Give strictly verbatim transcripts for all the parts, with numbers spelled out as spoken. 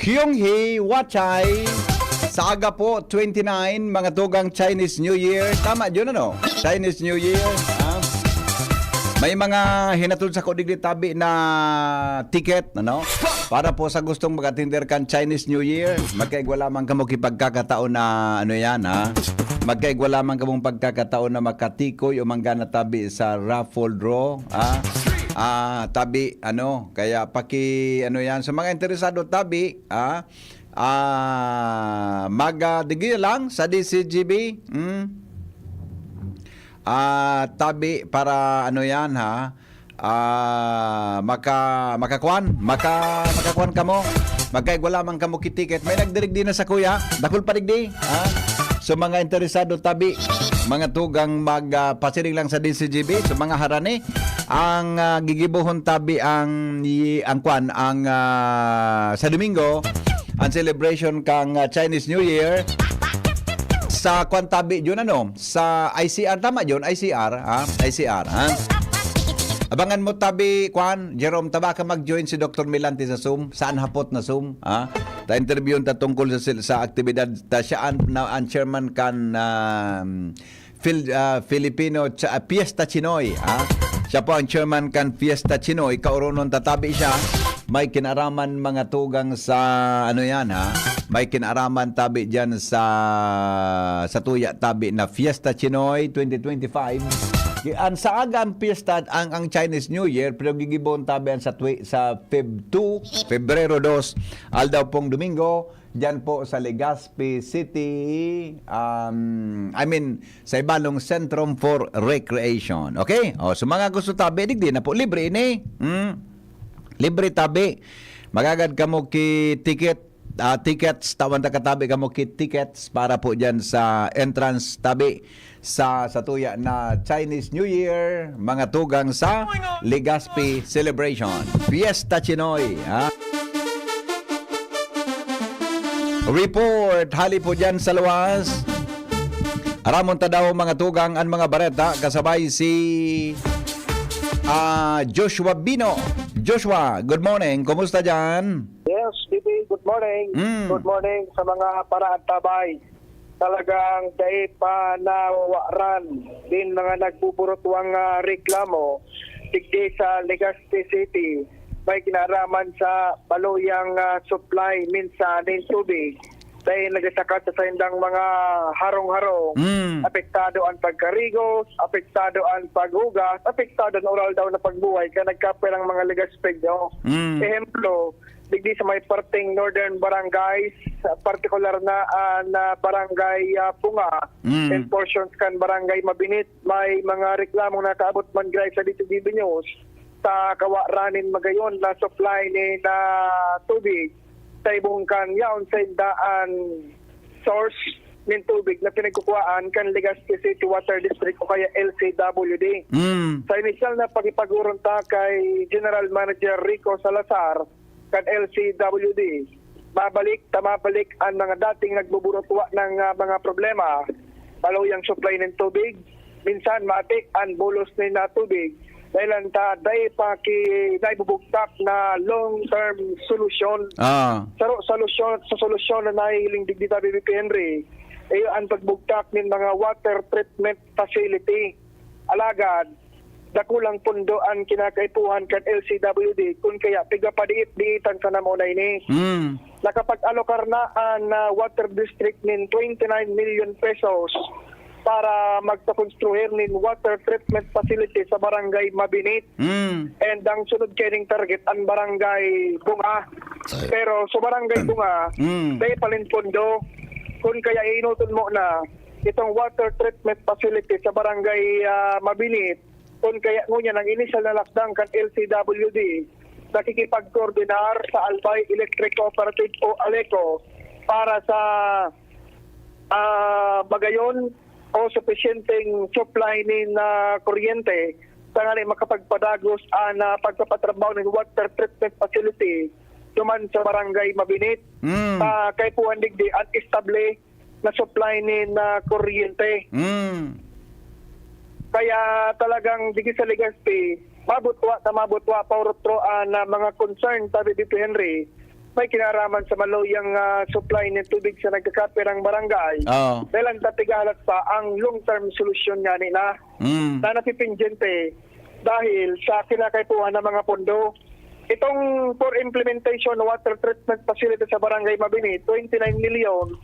Kyung Hee Wachai. Sa aga po, twenty-nine, mga tugang Chinese New Year. Tama yun, ano? Chinese New Year. Ha? May mga hinatod sa digdi tabi na ticket, ano? Para po sa gustong mag-attender kan Chinese New Year, magkaigwa lamang kamo ki pagkakataon na, ano yan, ha? Magkaigwa lamang kamong pagkakataon na makatikoy o manggana tabi sa raffle draw, ha? Ah, tabi, ano, kaya paki, ano yan, sa mga interesado tabi, ha? Ah, mag, ah, digdi lang sa D C G B, hmm? Ah, tabi para, ano yan, ha? Ah, maka-, makakuan, maka-, makakuan kamo. Magkaigwa lamang kamo ki ticket. May nagdirigdi na sa kuya. Dakul pa digdi, ha? So, mga interesado, tabi, mga tugang mag, ah, pasiring lang sa D C G B. So, mga harani, ang, ah, gigibohon tabi ang, i-, ang kuan, ang, ah, sa Domingo, ang celebration kang, ah, Chinese New Year sa kuan tabi yun, ano? Sa I C R, tama yun? I C R, ha? I C R, ha? Abangan mo tabi, kuan, Jerome, taba ka mag-join si Doktor Milante sa Zoom, saan hapot na Zoom, ha? Ta interviewon ta tungkol sa sil-, sa aktibidad ta siya an, na, ang chairman kan, um, Fil-, ah, Filipino Cha-, ah, Fiesta Chinoy, ha? Siya po ang chairman kan Fiesta Chinoy, kauronon tatabi siya. May kinaraman mga tugang sa, ano yan, ha? May kinaraman tabi diyan sa, sa tuya tabi na Fiesta Chinoy twenty twenty-five. Ki-, ang sa aga ang piyesta, ang, ang Chinese New Year, pero gigibon tabi ang sa twi-, sa Feb two, Pebrero dos, aldaw pong Domingo, diyan po sa Legazpi City, um, I mean, sa Ibalong Centrum for Recreation. Okay? O, sa mga gusto tabi, digdi na po. Libre ini. Hmm? Libre tabi. Magagad kamo ki ticket, ah, tickets, tawan ta katabi kamo ki tickets para po diyan sa entrance tabi sa, sa tuya na Chinese New Year, mga tugang sa Legazpi Celebration. Fiesta Chinoy, ha? Report, hali po diyan sa luwas. Aramon ta daw, mga tugang, an mga bareta kasabay si, ah, Joshua Bino. Joshua, good morning. Kumusta diyan? Yes, B B, good morning. Mm. Good morning sa mga paraantabay. Talagang dai pa nawawaran din mga nagbuburutwang, ah, reklamo digdi sa Legazpi City. May kinaraman sa baluyang, ah, supply minsan nin tubig. Dai nagasakat sa saindang mga harong-harong. Mm. Apektado an pagkarigos, apektado an paghugas, apektado an oral daw na pagbuhay, kaya nagkapirang mga Legaspegno. Mm. Ehemplo, digdi sa may parteng Northern Barangays, partikular na an, ah, Barangay, ah, Bunga, Mm. and portions kan Barangay Mabinit, may mga reklamong nakaabot man grabe sa D C G B News sa kawaran nin magayon na supply nin, ah, tubig sa ibong kan yaon sa indaan source nin tubig na pinagkukuhaan kan Legazpi City Water District o kaya L C W D. Mm. Sa inisyal na pakipag-orong ta kay General Manager Rico Salazar kan L C W D, mabalik ta mabalik an mga dating nagbuburutwa ng, ah, mga problema, baluyang supply ng tubig, minsan mati an bulos nin, ah, tubig, dahilan ta dai pa ki-, naibubugtak na long-term solusyon. Ah. Saro sa solusyon, sa solusyon na nahihiling digdi ta, B B P Henry, iyo an pagbugtak nin mga water treatment facility. Alagad, dakulang pondo an kinakaipuhan kan L C W D, kun kaya pigapadiit-diitan sa namuna ini. Mm. Nakapag-alokar na an, ah, water district nin twenty-nine million pesos para magpakonstruhir nin water treatment facility sa Barangay Mabinit Mm. and ang sunod kaining target, ang Barangay Bunga. Ay. Pero sa Barangay Bunga, Mm. dai pa nin pondo. Kun kaya iinoton mo na itong water treatment facility sa Barangay, ah, Mabinit, kun kaya ngunyan ang inisyal na lakdang kan L C W D, nakikipagkoordinar sa Albay Electric Cooperative o ALECO para sa, ah, magayon o supisyenteng supply nin, ah, kuryente tanganing makapagpadagos an, ah, pagpapatrabaho nin water treatment facility duman sa Barangay Mabinit. Mm. Ah, kaipuhan digdi an estable na supply nin, ah, kuryente. Mm. Kaya talagang digdi sa Legazpi, mabutwa na mabutwa pa orotro an, ah, mga concern, sabi dito, Henry. may kinaraman sa maluyang, ah, supply ng tubig sa nagkakapirang barangay. Oo. Dahil ang tapigahalat pa ang long-term solusyon nga nila Mm. na napipendyente dahil sa kinakaipuhan ng mga pondo. Itong for implementation water treatment facility sa Barangay Mabini, twenty-nine million,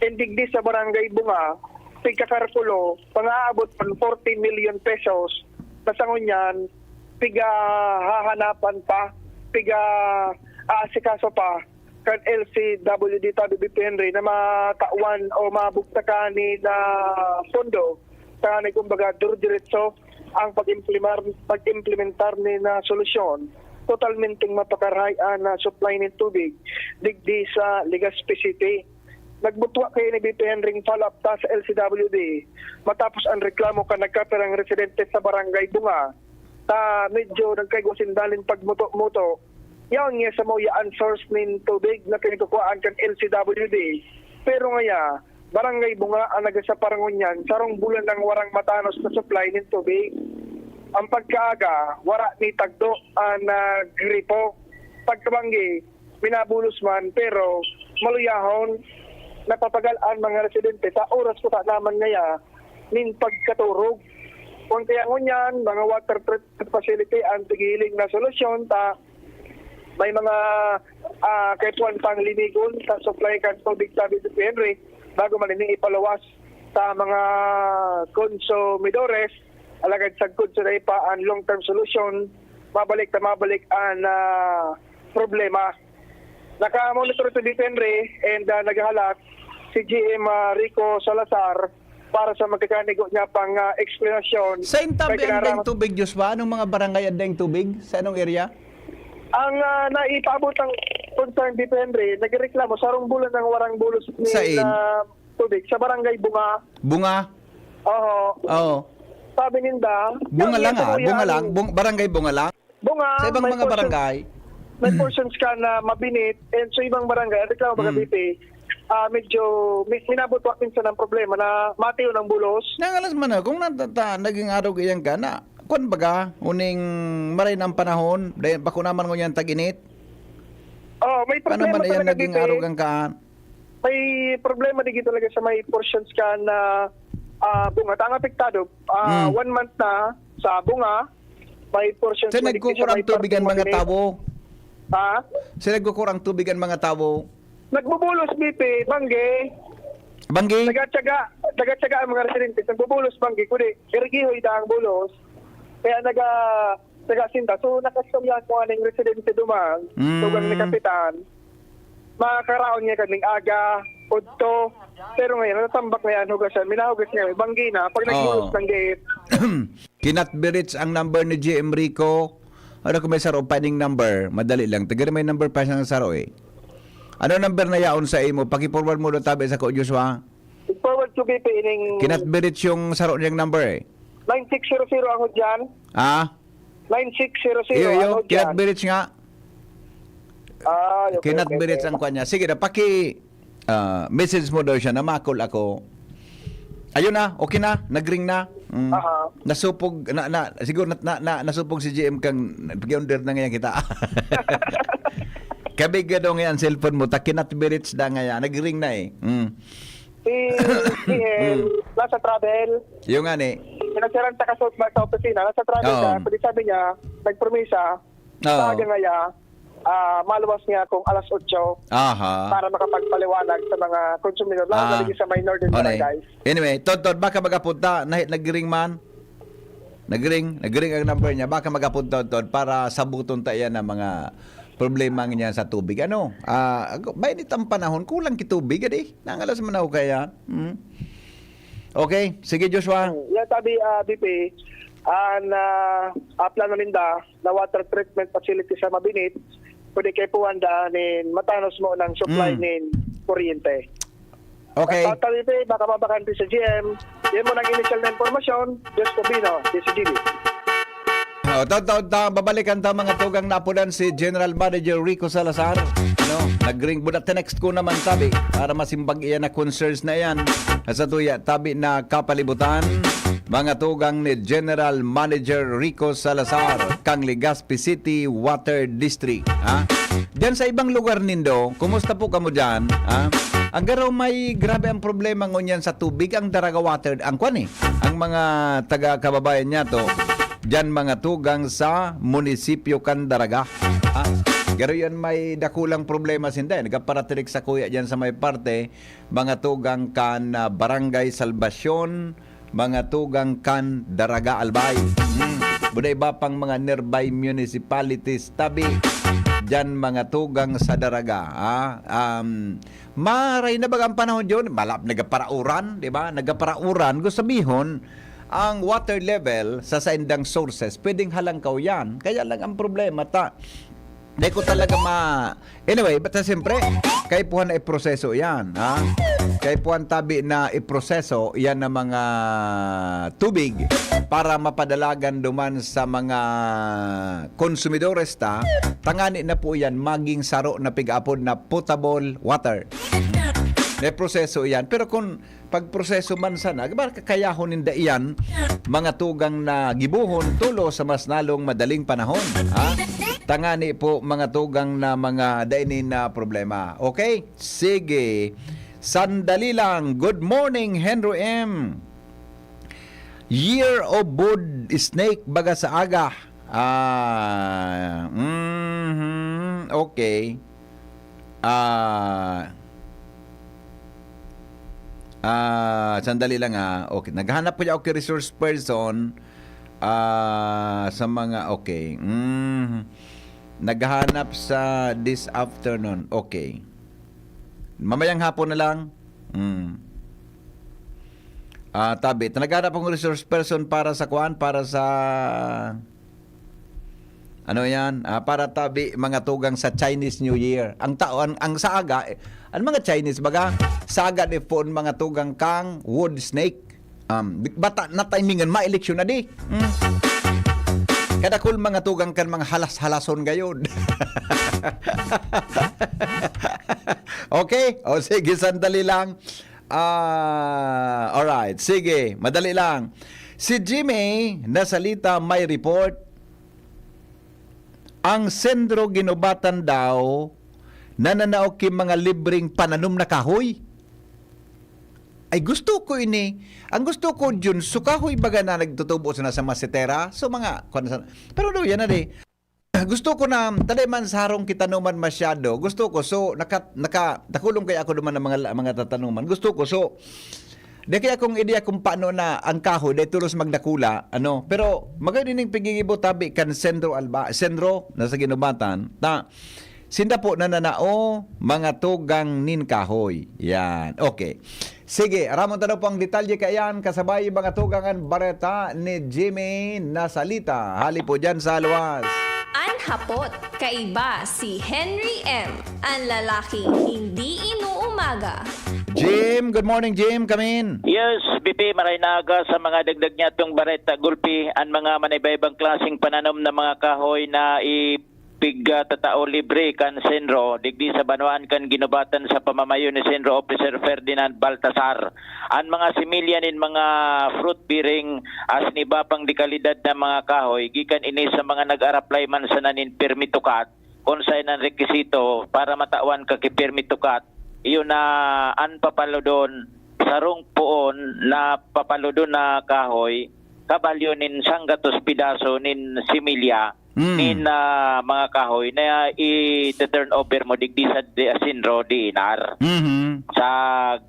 and digdi sa Barangay Bunga, pigkakarkulo, pangaabot kan forty million pesos, na sa ngunyan, piga hahanapan pa, piga aasikaso pa kan L C W D, tabi B P Henry, na matawan o mabugtakan ni na pondo, sa ni kumbaga, diretso ang pag-implementar, pag-implementar ni na solusyon, totalmenteng mapakarahay an, ah, supply nin tubig digdi sa Legazpi City. Nagbutwa kayo ni B P Henry follow-up ta sa L C W D matapos ang reklamo kan nagkapirang residente sa Barangay Bunga, ta medyo nagkaigwa sinda nin pagmuto-muto. Yaon niya sa mo ya ang source nin tubig na pinagkukuhaan kan L C W D. Pero ngaya, Barangay Bunga ang nagasaparangon niyan, sarong bulan nang warang matanos na supply nin tubig. Ang pagkaaga, wara ni tagdo ang, ah, gripo. Pagkabanggi, minabulos man, pero maluyahon, napapagal an mga residente sa oras kuta naman ngaya nin pagkaturog. Kung kaya ngunyan, mga water treatment facility ang tigiling na solusyon ta may mga, ah, kaipuhan pang linigon sa supply kan tubig sa Vicente Henry bago man ini ipaluwas sa mga konsumidores. Alagad sagkod sa dai pa ang long-term solution, mabalik na mabalik ang, ah, problema. Naka-monitor ito, Vicente Henry, and, ah, naghahalat si G M, ah, Rico Salazar para sa magkakanigo niya pang, ah, eksplanasyon. Sa intabi Kay ang kinarang- daing tubig, Joshua? Anong mga barangay ang daing tubig? Sa anong area? Ang, ah, naipaabot ng concern, Vicente Henry, nagreklamo, sarong bulan nang warang bulos ni Sa in- na tubig sa barangay Bunga. Bunga? Oho. Oo. Sabi ninda, Bunga yan, lang, yan ah. po Bunga yan. lang. Bung-, barangay Bunga lang? Bunga, Sa ibang may mga portion, barangay? may portions ka na mabinit, and sa ibang barangay, ang reklamo, baga Mm. Bibi, ah, medyo mi-, minabutwak minsan ang problema na matiyo ng bulos. Nangalas man na, kung natata-, naging arog iyan ka na, kwan baga, uning maray ng panahon, dahil bako naman ngunyan tag-init. Oh, may Paano problema man iyan talaga naging dito, eh. arog ang kaan? May problema digdi talaga sa may portions ka na, ah, Bunga. Tang apektado, ah, Mm. one month na sa Bunga, may portions Sa na digdi sa nagkukurang may tubig ang parte mga Mabini. tawo? Ha? Sa nagkukurang tubig ang mga tawo? Nagbubulos, Bibi, banggi. Banggi? Taga-tiyaga, taga-tiyaga ang mga residentes. Nagbubulos, banggi, kundi garigihoy da ang bulos. Kaya naga-, taga-sinda. So, nakastorya ko aning residente duman, Mm. tugang ni Kapitan. Makakaraon niya kaming aga, udto. Pero ngayon, natatambak na yan, hugasan. Minahugas niya, banggi na. Pag Oo. nagbulos ng gate. Kinatbirits ang number ni G M Rico. Ano kung may saro pa ning number? Madali lang. Tagari may number pa siyang saro eh. Ano number na yaon sa imo? Paki-forward mo daw tabi sa ko, Joshua. Forward ko, Bibi, ining Kinatbirits yung saro niyang number eh. nine six zero zero ang hudyan. Ah? Nine six zero zero Iyo, iyo. ang hudyan. Kinatbirits nga. Ah, okay, okay, Kinatbirits okay. ang kwan niya. Sige na, paki, ah, message mo daw siya, namakol ako. Ayun na, okay na, nagring na. Mm. Aha. Nasupog, na, na, siguro na, na, na, nasupog si G M kang nag-order na ngayon kita. Kabiga daw ngayon ang cellphone mo, ta kinatbirits na ngayon, nagring na eh. Mm. Si G M, Mm. nasa travel. Yung nga ni. Pinagsiran sa kasot sa opisina, nasa travel Oo. na. Pwede sabi niya, nagpromisa, Oo. sa aga ngaya, ah, maluwas niya kung alas otso Aha. para makapagpaliwanag sa mga konsumidor, lalo na Ah. dito sa may northern Ano eh? barangays. Anyway, Tod, Tod, baka magapunta, na, nagring man. Nagring, nagring ang number niya. Baka magapunta, Tod, para sabuton ta yan ang mga problema niya sa tubig. Ano? Ah, ako, mainit ang panahon, kulang ki tubig, adi? Nangalas man ako kaya. Hmm? Okay, sige, Joshua. Hmm, yan, sabi, ah, B P, ang, ah, ah, plano ninda na water treatment facility sa Mabinit, pwede kay puwanda nin matanos mo ng supply Hmm. nin kuryente. Okay. Sa Tawi P, baka mabakante sa G M. Yan mo nang initial na impormasyon. Diyos ko, Bino, D C G B. Oh, taon-taon ta, babalikan ta mga tugang napunan si General Manager Rico Salazar. No? Nagring buda, tinext ko naman tabi para masimbag iyan na concerns na iyan. Sa tuya, tabi na kapalibutan. mga tugang ni General Manager Rico Salazar, kang Legazpi City Water District. Ha? Diyan sa ibang lugar nindo, kumusta po kamo diyan? Ha? Ang garo may grabe ang problema ngunyan sa tubig, ang Daraga Water, ang kwan eh, ang mga taga-kababayan niya to, diyan mga tugang sa munisipyo kan Daraga. Ha? Garo yan may dakulang problema sinda eh. Nagkaparatirik sa kuya diyan sa may parte, mga tugang kan ah, Barangay Salvacion, mga tugang kan Daraga Albay. Hmm. Buda iba pang mga nearby municipalities tabi diyan mga tugang sa Daraga. Ah, um, maray na baga ang panahon yun, malap nagaparauran, di ba? Nagaparauran, gusto sabihon, ang water level sa saindang sources, pwedeng halangkaw yan. Kaya lang ang problema, ta, di ko talaga ma... Anyway, basta siyempre, kaipuhan na iproseso yan, ha? Kaipuhan tabi na iproseso yan ng mga tubig para mapadalagan duman sa mga konsumidores ta, tangani na po yan maging saro na pig-apod na potable water. May proseso yan. Pero kung pagproseso man sana, ba kakayahon ninda iyan, mga tugang na gibohon tulo sa mas nalong madaling panahon, ha? Tangani po, mga tugang na mga daini na problema. Okay? Sige. Sandali lang. Good morning, Henry M. Year of Wood Snake, baga sa aga. Ah, mhm, okay. Ah, ah, sandali lang, ah. Okay, naghahanap po ako kay resource person, ah, sa mga, okay. Mm. Naghahanap sa this afternoon. Okay. Mamayang hapon na lang. Mm. Ah, tabi, naghahanap akong resource person para sa kuan, para sa ano yan? Ah, para tabi, mga tugang sa Chinese New Year. Ang tao, ang, ang sa aga, eh, ang mga Chinese, baga, sa aga di po ang mga tugang kang wood snake. Um, di- bata na timingan, ma-eleksyon na di. Hmm. Kadakul mga tugang kan mga halas-halason gayod. Okay? O sige, sandali lang. Ah, alright. Sige, madali lang. Si Jimmy Nasalita may report. Ang Sendro Ginubatan daw nananao ki mga libreng pananom na kahoy. Ay, gusto ko ini. Ang gusto ko, Jun, so kahoy baga na nagtutubo sana sa masetera. So, mga, kwan sa, pero do, yan na di. Gusto ko na, taday man sa harong kita naman masyado. Gusto ko, so, naka, naka, nakulong kaya ako naman ng mga, mga tatanuman. Gusto ko, so, di kaya kung ideya kung paano na ang kahoy, dahil tulos magdakula, ano. Pero, maganda ning pigigibo tabi kan Sendro Alba, Sendro, nasa Ginubatan, ta, sinda po nananao, mga tugang nin kahoy. Yan. Okay. Sige, aramon ta daw po ang detalye kaiyan, kasabay mga tugang an bareta ni Jimmy Nasalita. Hali po dyan sa luwas. An hapot, kaiba si Henry M, an lalaking hindi inuumaga. Jim, good morning, Jim. Kamin. Yes, B P, maray na aga sa mga dagdag niya itong bareta gulpi, ang mga manaybaybang klaseng pananom na mga kahoy na ipigtatao libre kan Senro, digdi sa banwaan kan Ginubatan sa pamamayo ni Senro Officer Ferdinand Baltasar. Ang mga similya nin mga fruit-bearing asin iba pang dekalidad na mga kahoy, gikan ini sa mga nag-araplay man sana nin permit to cut, kun saen ang rekisito para matawan ka ki permit to cut, iyo na an papalodon, sarong poon na papalodon na kahoy, kabalyo nin sanggatos pidaso nin similya, Mm. nin ah, mga kahoy na i-turn over mo digdi sa di- Senro D N R. Mhm. Sa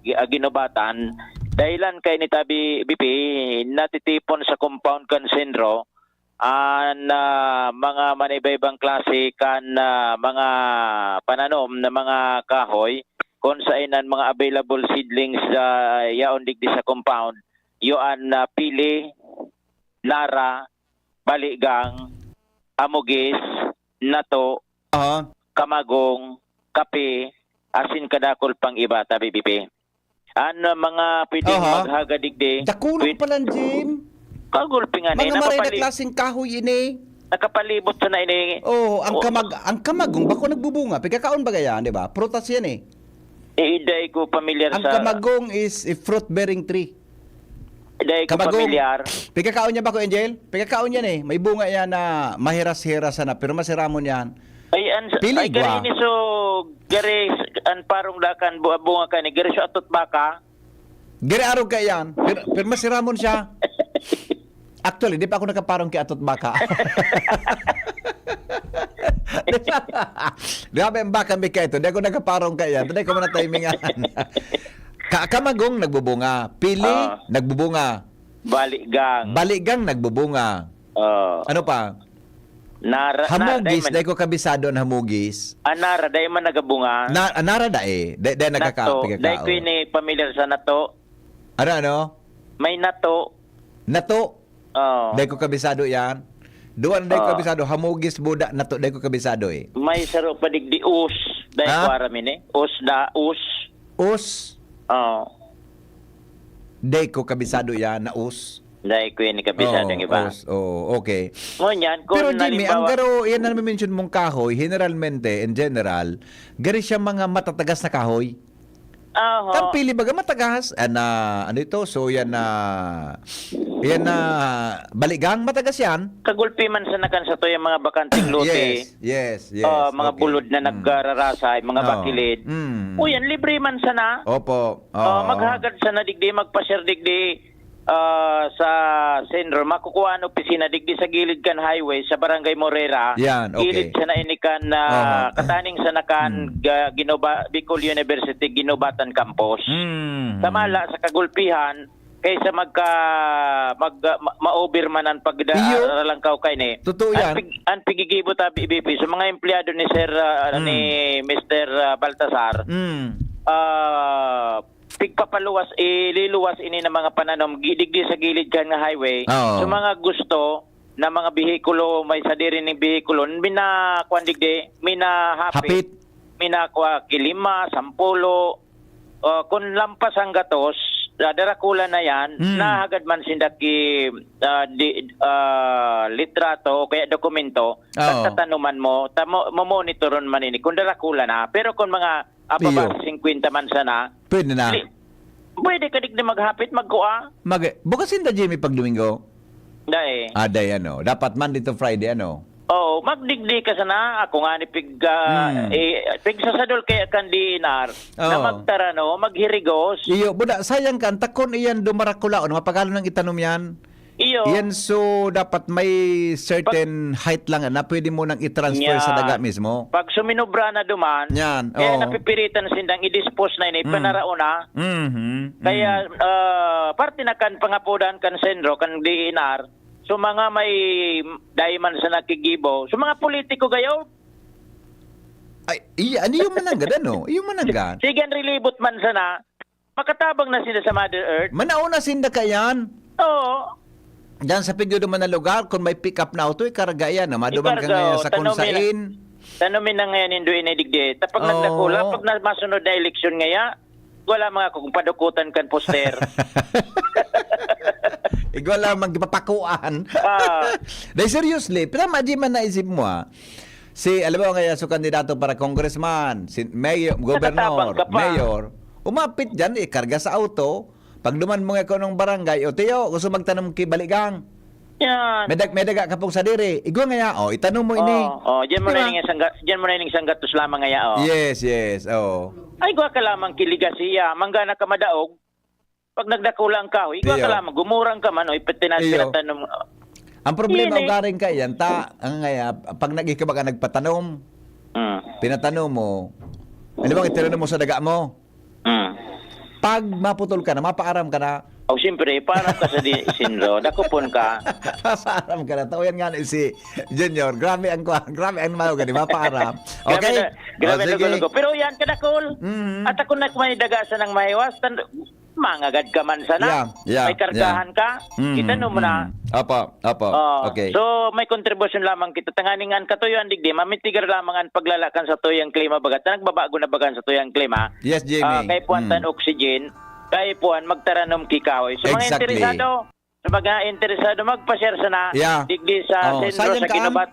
Gi- ah, Ginubatan. Dahilan kay ni Tabi B P, natitipon sa compound kan Senro an ah, mga manaybaybang klase kan ah, mga pananom na mga kahoy, kun saen an mga available seedlings sa yaon digdi sa compound, iyo an ah, pili, nara, baligang, amugis, nato, Aha. kamagong, kape, asin kadakul pang iba, Tabi B P. An ah, mga pwedeng Aha. maghaga digdi, Dakulon pwed- pa lang, Jim. kagulpi nga ni, Mga maray na napapali- klaseng kahoy ini. nakapalibot sana ini. Oh, ang Oh. kamag ang kamagong bako nagbubunga, pigkakaon ba yan, di ba? Prutas yan eh. Eh, hindi ko familiar Ang sa... kamagong is a fruit-bearing tree. Dai ko Kamagong. Pamilyar. Pigkakaon niya ba, Kuya Angel? Pigkakaon niya ni. May bunga yan na mahiras-hiras na, pero masiramon yan. Ay, an, Pilig, ay, gari wa? Ni so, gari, an parong dakan, bu-, bunga ka ni, gari so atot baka. Gari arog ka yan. Pero, pero masiramon siya. Actually, di pa ako nakaparong kay atot baka. Grabe ang baka, Mika, ito. Di ako nakaparong kay yan. Di ko man natimingan. Ka-, kamagong nagbubunga. Pili, Ah. nagbubunga. Baligang. Baligang nagbubunga. Oh. Ano pa? Nara-, Hamugis, nara-, dai man. Dai ko kabisado ang hamugis. Ah, nara, dai man nagabunga. Na, ah, nara dai. Dai, dai nagkaka-, Nato. Dai ko pigkakaon. Ini pamilyar sa nato. Ano, ano? May nato. Nato? Oh. Dai ko kabisado yan. Duwa na dai ko Oh. kabisado. Hamugis, buda, nato, dai ko kabisado eh. May saro pa digdi, us. Dai Ha? ko aram ini. Us da, us. Us? Oh. Dai ko kabisado yan, na us. Dai ko yan kabisado Oo, ang iba. Os-, oo, okay. Ngunyan, kung Pero Jimmy, ang halimbawa garo, yan na mention mong kahoy, generalmente, in general, gari siya mga matatagas na kahoy. Aho. Kan pili baga matagas, ah, na, ano ito? So, yan na, yan na, baligang matagas yan. Kagulpi man sana kan sato yung mga bakanteng lote. Yes, yes, yes. Oh, mga Okay. bulod na Mm. nagrararasay, mga Oo. bakilid. Mm. O yan, libre man sana. Opo. Oh, Oo. maghagad sana digdi, magpa-share digdi, ah, sa Senro, makukuha an opisina digdi sa gilid kan highway sa Barangay Morera. Yan, okay. Gilid sana ini kan, ah, Oho. kataning sana kan Hmm. ga-, Ginuba-, Bicol University Ginubatan Campus. Hmm. Samala sa kagulpihan, kaysa magka-, mag-, ma-, ma-over man an pagda-, Iyo. ralangkaw kaini. Totoo An yan. pig-, an pigigibo ta, B B P, sa mga empleyado ni Sir, ah, Hmm. ni Mister, ah, Baltasar, Hmm. ah, pigpapaluwas, ililuwas ini na mga pananom, gi-, digdi sa gilid kan nga highway. Oo. So, mga gusto na mga behikulo, may sadiri ning behikulo, mina-, kuwan digdi, minahapit, Hapit. minakwa ki lima, sampulo, ah, kun lampas ang gatos, ah, darakula na yan, Mm. nahagad man sinda ki, ah, di, ah, litrato o kaya dokumento, Oo. pagtatanuman mo, ta-, mo-, momonitoron man ini, kung darakula na. Pero kung mga Ababa Iyo. sa singkwenta man sana. Pwede na. Di, pwede ka digdi maghapit, magkua. Mag-, bukas sinda, Jimmy, pag Domingo? Dai. Ah, dai, ano. Dapat Monday to Friday, ano? Oo, magdigdi ka sana. Ako nga ni pig, ah, Hmm. eh, pigsasadol kaya kan D N R na Oo. magtarano, maghirigos. Iyo, buda, sayang ka. Ang takon iyan dumarakulaon. Mapagalo nang itanom yan. Iyo. Yan, so, dapat may certain height lang na pwede mo nang i-transfer sa Yan. daga mismo. Pag suminobra na duman, Yan, kaya oo. napipilitan sindang i-dispose na ini, Mm. panarao na. Mhm, Kaya, mm. ah, parte na kan pangapodan kan Senro, kan D N R, so mga may dai man sa nakigibo, so mga politiko gayo. Ay, iya, ano yung mananggad, ano? Yung mananggad? Sige, ang rilibot man sana, makatabang na sila sa Mother Earth. Manaon na sinda kayan. Oo. Diyan sa pigyo duman na lugar, kung may pick-up na auto, ikarga yan, no? Maduman ka Ikarga, ngayon oh, sa kung tanom yan. sain. Tanom yan ngayon, Indo, ini digdi. Tapag Oo. nagdakula, pag na, masunod na eleksyon ngaya, wala mga kung padukutan kan poster. Igwa lang magpapakuan. Ah. Dahil seriously, pero maji man naisip mo, ah. Si, alam mo, kaya so kandidato para congressman, si mayor, gobernador, Natatabang ka pa. mayor, umapit dyan, ikarga sa auto. Pag duman mo nga kung anong barangay, "O, Tiyo, gusto magtanom ki baligang." Yan. May dag-, may daga ka pong sadiri. Igwa nga ya, o, itanom mo ini. Oh, oh, diyan mo Di na ba? ining sangga-, diyan mo na ining sanggatos lamang nga ya, oh. Yes, yes, oo. Ay, igwa ka lamang ki Ligasiya, mangga na ka madaog. Pag nagdakula ang kahoy, igwa ka Iyo. lamang, gumurang ka man, o, ipitinan, Iyo. pinatanom. Ang problema, Yun eh. ugaring ka yan, ta, ang nga ya, pag nag-, ikaw baga nagpatanom, Mm. pinatanom mo, alam mo, itinanom mo sa daga mo. Mm. Pag maputol ka na, mapaaram ka na. O, siyempre, paaram ka sa di-, Senro, dakopon ka. Mapaaram ka na. Tao yan nga ni si Junior. Grabe ang kwa-, grabe ang mayo gani, mapaaram. Grabe Okay? na, grabe O, na sige. gulugo. Pero yan, kadakol. Mm. At ako na may daga sa nang mahiwas, tan-, mangagad ka man sana. Yeah, yeah, May kargahan yeah. ka, Mm, itanom mo na. mm. Opo, opo. Oh, Okay. so may kontribusyon lamang kita. Tanganing an katuyoan digdi, mamitigar lamang an paglala kan satuyang klima, bagat na nagbabago na baga an satuyang klima. Yes, Jimmy. Ah, kay puwan Mm. tan oxygen, kay puwan magtaranom ki kahoy. So, mga Exactly. interesado, sa mga interesado, magpa-share sana Yeah. digdi sa Oh, sentro sayang sa ka, Ginubat.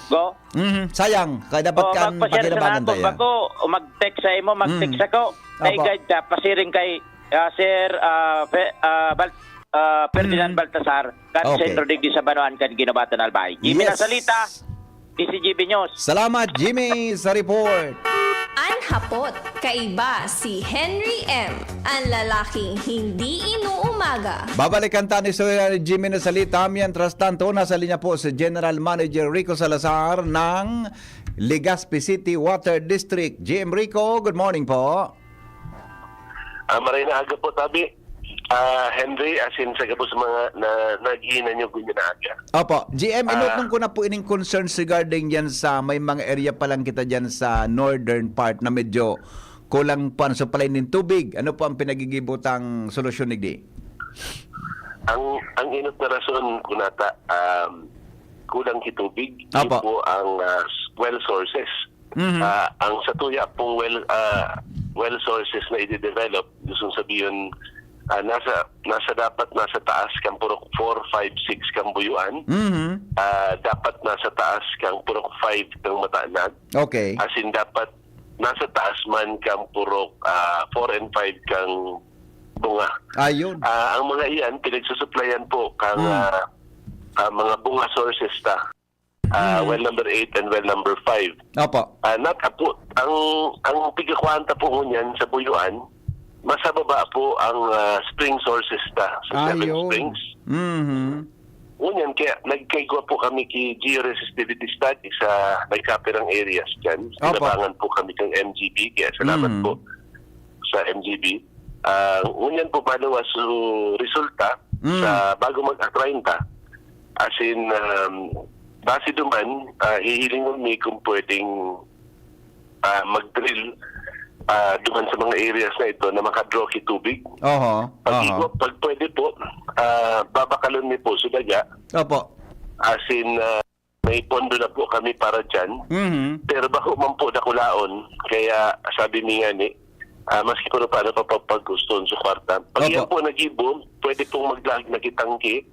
Go? Mhm, sayang. Kaya dapat Oh, kan magpa-share sana pakinabangan ako. tayo. Bako, o mag-text sa imo, mag-text Mm. ako. Opo. Naigad ka, pasiring kay, ah, Sir, ah, Fe-, ah, Bal-, ah, Ferdinand Mm. Baltasar, kan Okay. Sen Rodriguez sa Banoan, kan Guinobatan, Albay. Jimmy Yes. Nasalita, D C G B News. Salamat, Jimmy, sa report. An hapot, kaiba si Henry M, an lalaking hindi inuumaga. Babalikan ta ni Sir Jimmy Nasalita. Mientras tanto, nasa linya po si General Manager Rico Salazar ng Legazpi City Water District. G M Rico, good morning po. Ah, maray na aga po, Tabi. Ah, Henry, asin sa gabos mga na, naghihinanyog ngunyan na aga. Opo, G M, Ah. inutnong ko na po ining concerns regarding yan sa may mga area pa lang kita dyan sa northern part na medyo kulang po ang supply ng tubig. Ano po ang pinagigibutang solusyon, Igdi? Ang ang inot na rason kunata, um, kulang ki tubig, Apo. Di po ang ah, well sources. Mhm. Ah, ang satuya pong well ah, well sources na i-develop, gustong sabihin, ah, nasa nasa dapat nasa taas kang purok four, five, six kang buyuan. Mhm. Ah, dapat nasa taas kang purok five kang matanag. Okay. As in, dapat nasa taas man kang purok ah, four and five kang bunga. Ayun. Ah, ang mga iyan, pinagsusuplayan po kang Mm. ah, ah, mga bunga sources ta. Ah, Mm. Well number eight and well number five. Opo. Ah, nat apo, ang ang pigakuan ta po ngunyan sa Buyuan, mas hababa po ang ah, spring sources ta sa Seven Ayun. Springs. Mhm. Ngunyan, kaya nagkaigwa po kami ki georesistivity study sa nagkapirang areas dyan. Opo. Tinabangan po kami kang M G B, kaya salamat Mm. po sa M G B. Ah, ngunyan po maluwas so resulta Mm. sa bago mag-atrain ta. As in, um, base duman, ah, hihilingon mi kung pwedeng ah, mag-drill ah, duman sa mga areas na ito na makadraw ki tubig. Oho. Pag, Oho. pag pwede po, ah, babakalon mi po sa daga. Opo. As in, ah, may pondo na po kami para dyan. Mhm. Pero bako man po dakulaon. Kaya sabi mi nga ni, ah, maski kuno paano pa pagpaguston sa kwarta. Pag Opo. Yan po nagibo, pwede pong maglaag na kitangki.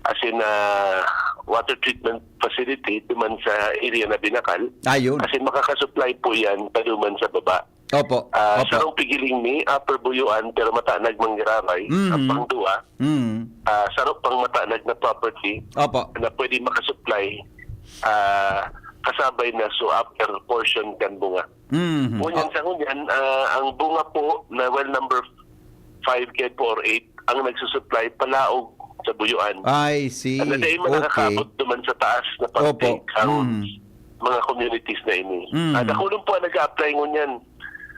As in, ah, water treatment facility duman sa area na binakal. Ayun. As in, makakasupply po yan paduman sa baba. Opo. Ah, Opo. Sarong pigiling mi, Upper Buyuan, pero matanag manggiraray, Mhm. ang pangduwa, Mhm. ah, saro pang matanag na property Opo. na pwede makasupply, ah, kasabay na so upper portion kan bunga. Mhm. Ngunyan sa ngunyan, ah, ang bunga po na well number five kay four eight ang nagsusupply palaog sa Buyuan. I see. Ano dahil man Okay. nakakabot duman sa taas na parte Opo. ang Mm. mga communities na ini. Mm. Ah, dakulon po ang nag-a-apply ngunyan.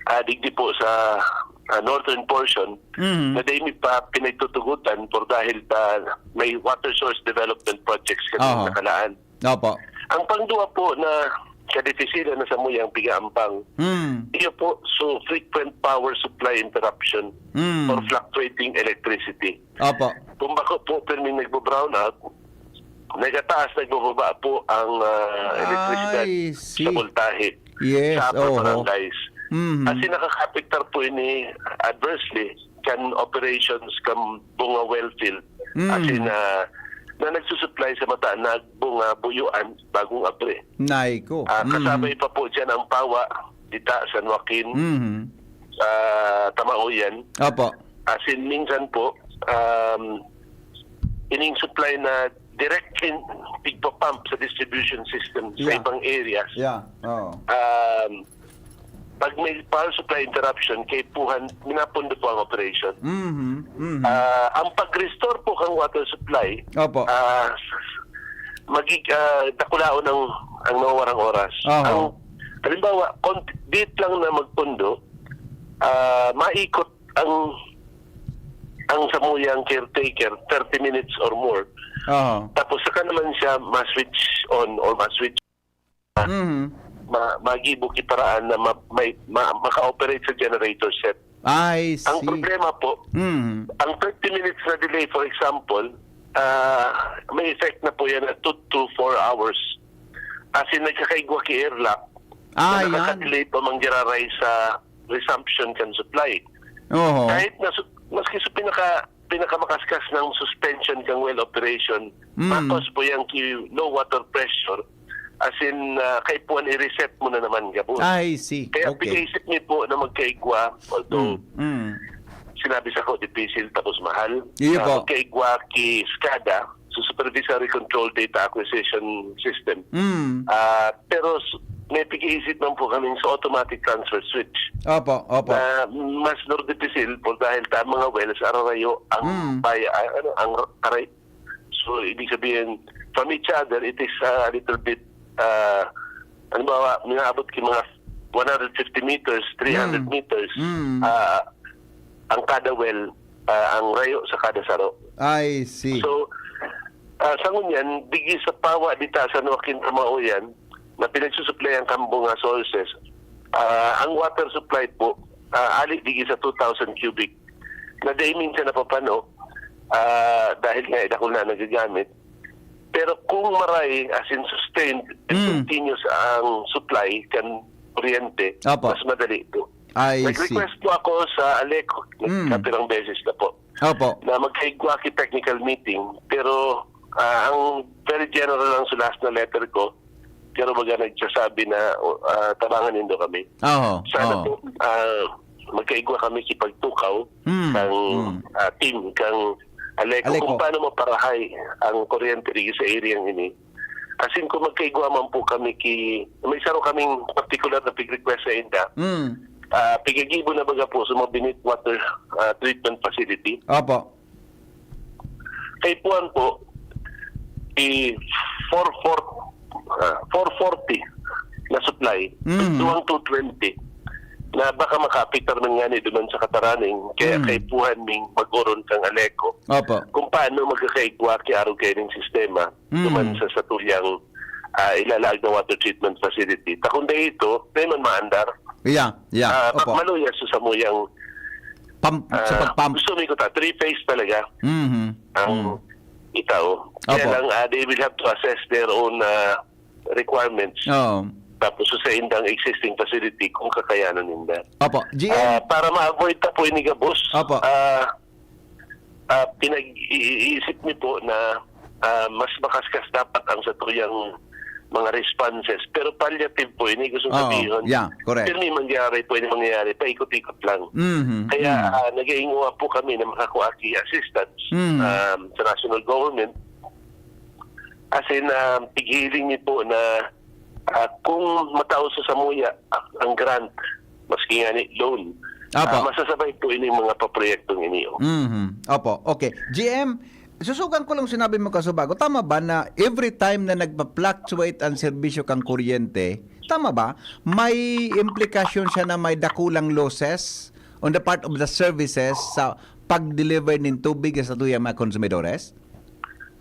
Ah, digdi po sa ah, northern portion Mm. na dahil mi pa pinagtutugutan por dahil ta may water source development projects kami Aha. nakalaan. Opo. Ang pangduwa po na kadifisilan na samuyang pigaampang, Mm. iyo po, so frequent power supply interruption Mm. or fluctuating electricity. Opo. Kung bako po pirming nagbo-brown out, nagataas, nagbababa po ang ah, elektrisidad I see. Sa voltahe Yes, sa upper oho. barangays. Mhm. As in, nakaka-apektar po ini adversely kan operations kan bunga well field. Mm. As in, ah, na nagsusupply sa matanag, bunga, Buyuan, Bagong Abre. Nay ko. Ah, Mhm. Kasabay pa po dyan ang Pawa, Dita, San Joaquin, Mhm. ah, Tamaoyan. Opo. As in, minsan po, um, ining supply na direct in, pigpapump sa distribution system sa Yeah. ibang areas. Yeah. Oo. Um, pag may power supply interruption, kay puhan, minapondo po ang operation. Mhm. Mhm. Ah, ang pag-restore po kang water supply, Opo. ah, magig ah, dakulaon ang ang nawawarang oras. Aha. Ang halimbawa, konti, bit lang na magpundo, ah, maikot ang ang samuyang caretaker thirty minutes or more. Aha. Tapos saka naman siya ma-switch on or ma-switch Mhm. ma magibo ki paraan na ma, may, ma, maka-operate sa generator set. I see. Ang problema po, Mhm. ang thirty minutes na delay, for example, ah, may effect na po yan na two to four hours. As in, nagkakaigwa ki airlock Ah, na yan. nakaka-delay pa manggiraray sa resumption kan supply. Oho. Kahit na su- maski sa pinaka pinakamakaskas ng suspension kang well operation, Mm. makos po yan ki low water pressure, as in, ah, kaipuhan i-reset mo na naman gabos. I see. Kaya Okay. pigaisip mi po na magkaigwa, although Mm. Mm. Sinabi sa ko, dipisil tapos mahal. Iyo Ah, po. Magkaigwa ki SCADA, so Supervisory Control Data Acquisition System. Mm. Ah, pero s-, may pag-iisip man po kami sa automatic transfer switch. Opo, opo. Na mas nor dipisil po dahil ta mga wells, ararayo ang Mm. bay-, ah, ano, ang aray. So, ibig sabihin, from each other, it is, ah, a little bit, ah, halimbawa, minaabot ki mga one hundred fifty meters, three hundred Mm. meters, Mm. ah, ang kada well, ah, ang rayo sa kada saro. I see. So, ah, sa ngunyan, digi sa pawa dita sa Joaquin Tamaoyan, na pinagsusuplayan kan mga sources, ah, ang water supply po, ah, ali digi sa two thousand cubic, na dai minsan napapano, ah, dahil nga dakul na nagagamit. Pero kung maray, as in sustained and Mm. continuous ang supply kan kuryente, Apo. mas madali po. I see. Nag-request po ako sa Aleco, Mm. kapirang beses na po, Opo. na magkaigwa ki technical meeting. Pero, ah, ang very general lang sa last na letter ko, pero baga nagsasabi na, ah, tabangan nindo kami. Oho, Sana oho. po, ah, magkaigwa kami kipagtukaw Mm, kang, mm. ah, team, kang Aleco, Aleco. kung paano maparahay ang kuryente dito sa area ini. As in, kung magkaigwa man po kami ki, may saro kaming particular na pig-request sa inda. Mm. Ah, pigagibo na baga po sa mga beneath water, ah, treatment facility. Opo. Kay Puan po, i four four, ah, four forty na supply, Mm. duwang two twenty na baka makaapektar man ngani duman sa Kataraning, kaya Mm. kay Puan ming mag-oron kang Aleco. Opo. Kung paano magkakaigwa ki arog kaining sistema, Mm. duman sa satuyang, ah, ilalaag na water treatment facility. Ta kung dai ito, dai man maandar. Yeah, yeah. Ah, Opo. maluyas sa samuyang Pump, sa Ah, pag-pump. gusto mi ko ta, three-phase talaga Mhm. ang Mm. itaw. Kaya Opo. lang, ah, they will have to assess their own, ah, requirements. Oo. Tapos sa indang existing facility, kung kakayanan ninda. Opo. G M. Ah, para ma-avoid ta po ini gabos, Opo. ah, ah, pinag-iisip mi po na, ah, mas makaskas dapat ang satuyang mga responses. Pero palliative po ini, gusto Oo, sabihon, yeah, correct. pirmi mangyari po ini mangyayari, paikot-ikot lang. Mhm, Kaya, mhm. ah, nag-iinguha po kami na makakua ki assistance, Mhm. um, sa national government. As in, um, pighiling mi po na, ah, kung matao sa samuya, ah, ang grant, maski nga ni loan, Apo. ah, masasabay po ini mga paproyektong ini, oh. Mhm. Opo. Okay. G M, susugan ko lang sinabi mo kasubago. Tama ba na every time na nagpa-fluctuate ang serbisyo kang kuryente, tama ba? May implikasyon siya na may dakulang losses on the part of the services sa pag-deliver nin tubig sa tuyang mga konsumidores?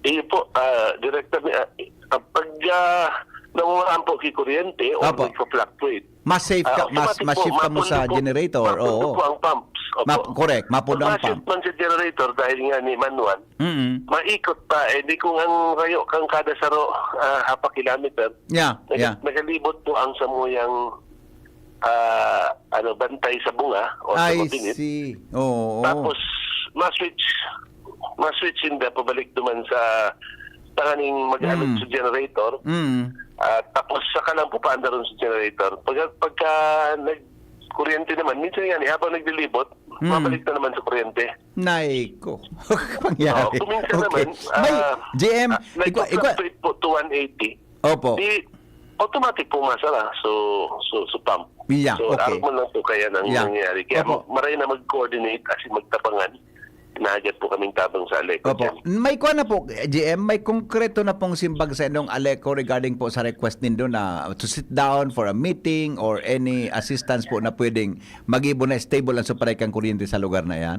Iyo po, ah, direkta mi, ah, ah, pag, ah, nawawaan po ki kuryente o Apo. nagpa-fluctuate, Mas safe ka, ah, mas, automatic mas po, shift ka mo sa mapundo po, generator, mapundo oo. po ang pumps. Opo. Ma-, correct, mapundo Pag ang ma-shift pump. man sa generator dahil nga ni manual, Mm. maikot pa. Eh, di kung ang rayo kang kada saro, ah, half a kilometer, Yeah, naga-, yeah. nagalibot po ang samuyang, ah, ano, bantay sa bunga o sa I mabinit. see. Oo. Tapos, ma-switch, ma-switch inda pabalik duman sa tanganing mag-alog Mm. sa generator. Mm. Ah, tapos saka lang po paandaron sa generator. Pag, pagka nagkuryente naman, minsan yan, eh, habang naglilibot, Mm. mabalik na naman sa kuryente. Nay ko. Pangyari. Oo, kung minsan Okay. naman, May, ah, G M, ah, ikwa-, ikwa- nagpa-fluctuate po to one eighty. Opo. Di, automatic po masara. So, so, so pump. Yeah, So, okay. arog man lang po kaya nang Yeah. nangyayari. Kaya Opo. maray na mag-coordinate, as in magtabangan. Naagyat po kaming tabang sa Aleco Opo. dyan. May kuwan na po, G M, may konkreto na pong simbag sa inyong Aleco regarding po sa request nindo na to sit down for a meeting or any assistance po na pwedeng mag-ibo na stable ang supply kang kuryente sa lugar na yan?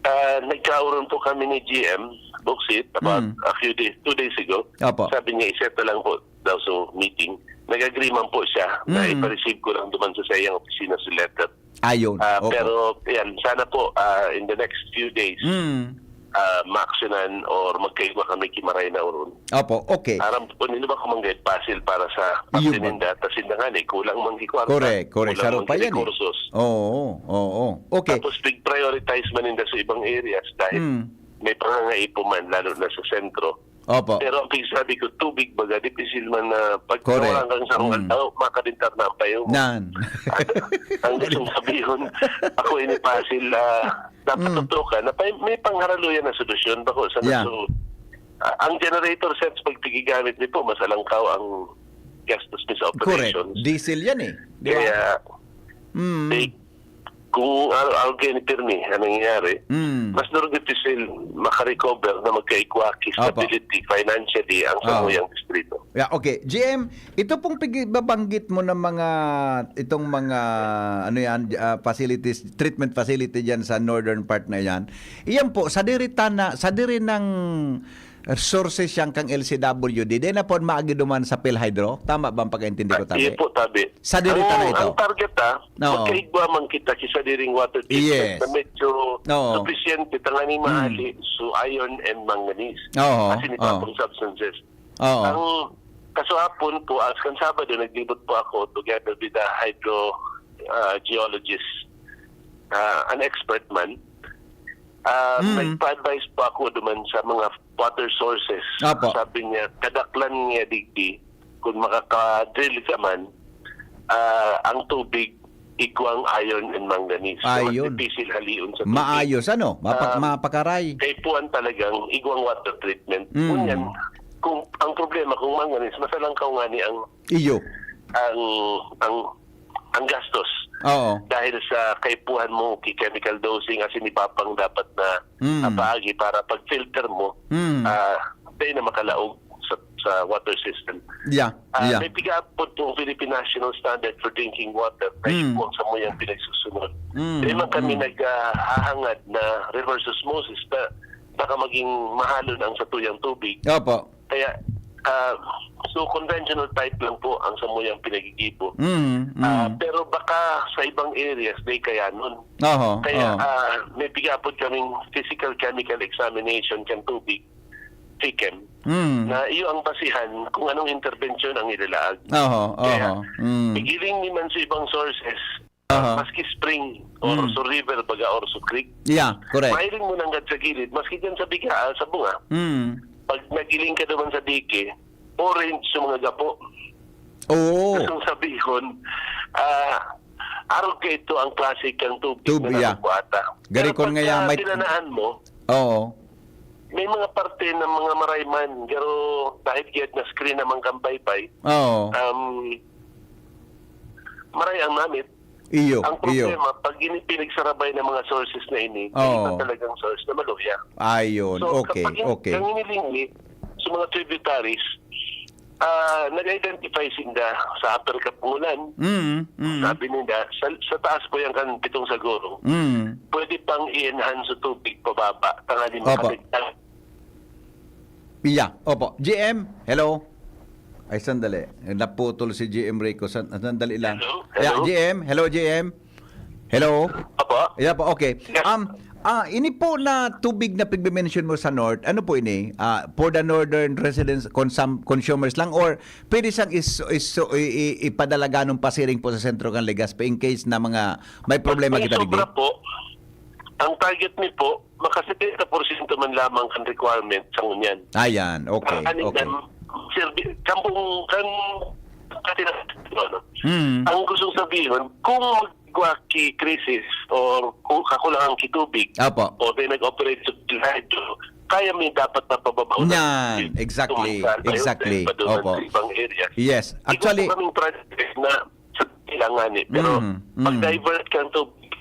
Ah, nagkaoron po kami ni G M Boksit about Mm. a few days, two days ago. Opo. Sabi niya, i-set na lang po daw sa meeting. Nag-agree man po siya na Mm. ipa-receive ko lang duman sa sayang opisina si letter. Ayun. Ah, Opo. pero, yan, sana po, ah, in the next few days, Mm. ah, maaksyonan or magkaigwa kami ki maray na oron. Opo, okay. Aram po, nino ba kung manggay pasil para sa Iyo ba? pagtininda, tas inda nga, eh, kulang man ki kwarta, Correct, correct. kulang Saro man pa ki yan, eh. rekursos. Oo, oo. Okay. Tapos, big prioritize man ninda sa ibang areas dahil Mm. may pangangaipo man, lalo na sa sentro. Opo. Pero ang pinagsabi ko, tubig baga, dipisil man na pag Correct. Wala kang sarong Mm. aldaw, makarintar na ang payo mo. Nan. Ang gustong sabihin, ako ini Pasil, ah, dapat Mm. totoo ka na may, may pangharaluyan na solusyon. Bako sa Yeah. naso, ah, ang generator sets pag tigigamit ni po, mas alangkaw ang gastos ni sa Correct. operations. Diesel yan eh. Di ba? Kaya, Mm. eh, kung araw-araw kayo ni Pirmi, ang nangyayari, Mm. mas nurong dipisil makarecover na magka-equity, Opo. stability, financially, ang Oo. samuyang distrito. Yeah, okay. G M, ito pong pigbabanggit mo ng mga, itong mga, ano yan, ah, facilities, treatment facility dyan sa northern part na yan. Iyan po, sa diri tana, sa diri ng sources yan kang L C W D, di na po maagi duman sa PhilHydro? Tama ba ang pagkaintindi ko, Ah, iya tabi? po, tabi. Sa diri ang, tana ito? Ang target, ah, Oo. magkaigwa man kita kisa diring water treatment Yes. na medyo Oo. sufisyente, tanganing maali, so iron and manganese. Oo, As in, oo. substances. Oo. Ang kaswapon po, as kan Sabado, naglibot po ako together with the hydro ah, geologist, ah, an expert man. Ah, Mm. Nagpa-advise po ako duman sa mga water sources. Apo. Sabi niya, kadaklan niya digdi, kung makaka-drill ka man, ah, ang tubig, igwang iron and manganese. So, mas Ayun. Difícil halion sa tubig. Maayos, ano? Mapa- Ah, mapakaray. Kaipuhan talagang igwang water treatment. Mm. Ngunyan, kung, ang problema, kung manganese, mas alangkaw nga ni ang Iyo. ang ang ang gastos Oo. dahil sa kaipuhan mo ki chemical dosing, as in ipapang dapat na Mm. apagi para pag-filter mo, Mm. ah, dahil na makalaog sa, sa water system. Yeah. Ah, Yeah. May pigaapod pong Philippine National Standard for Drinking Water na Mm. yung sa mo yung pinagsusunod. Mm. Dahil man kami Mm. naghahangad na reverse osmosis na baka maging mahalon ang satuyang tubig. Opo. Kaya, ah, so conventional type lang po ang samuyang pinagigibo. Mm. Mm. Ah, pero baka sa ibang areas, may kayanon. Oho. Kaya Oho. ah, may pigapod kaming physical chemical examination kan tubig, PHICHEM, Mm. na iyo ang basihan kung anong intervention ang ilalaag. Oho. Kaya, Oho. Mm. Igiling ni man sa ibang sources, Aha. Maski spring, or Mm. sa river, baga, or sa creek. Yeah, correct. Mahiling mo nanggad sa gilid, maski dyan sa biga, ah, sa bunga. Mm. Pag nagiling ka naman sa dike, orange sa mga gapo. Oo. Gustong sabihon, ah, arog ka ito ang klase kang tubig Tub-, na yeah. nakukuhata. Gari Pero kon pagka ngaya may tinanaan mo, Oo. may mga parte ng mga marayman, pero dahil giyad na screen naman kang baybay, Oo. um, maray ang namit. Iyo, Ang iyo. problema, pag ini pinagsarabay ng mga sources na ini, Oo. hindi pa talagang source na maluya. Ayun, So, okay, kapag yung, okay. yung inilingi sa mga tributaries, ah, nag-identify sinda sa Upper Kapungulan. Mm, mm. Sabi nila, sa, sa taas po yan kan Pitong Sagurong, Mm. pwede pang i-enhance sa tubig pababa. Tangali Opo. makatagdag. Yeah, opo. G M, hello. Ay, sandali. Naputol si G M Rico. San-, sandali lang. Hello? Yeah, Hello? G M. Hello, G M. Hello. Opo. Yeah po, okay. Yes. Um, ah, ini po na tubig na pigme-mention mo sa North, ano po ini? Ah, for the northern residents, consum-, consumers lang, or pwede siyang is, is, i, i, ipadala ganon pasiring po sa sentro kan Legazpi in case na mga may problema Pag kita digdi? sobra po, ang target ni po, maka setenta porsyento man lamang kan requirement sa ngunyan. Ayan, okay, Ang okay. kan serbi-, kan buong, kan, ano, Mm. Ang gustong sabihin, kung magwa ki crisis or kung kakulangan ki tubig, Apo. o may nag-operate sa hydro, kaya may dapat na pababaunan. Yan, exactly, Tumaas tayo, exactly. paduman Opo. Sa ibang area. Yes, actually, Ito po kaming project na sa kailangan eh. Pero Mm, mm. pag-divert kang tubig,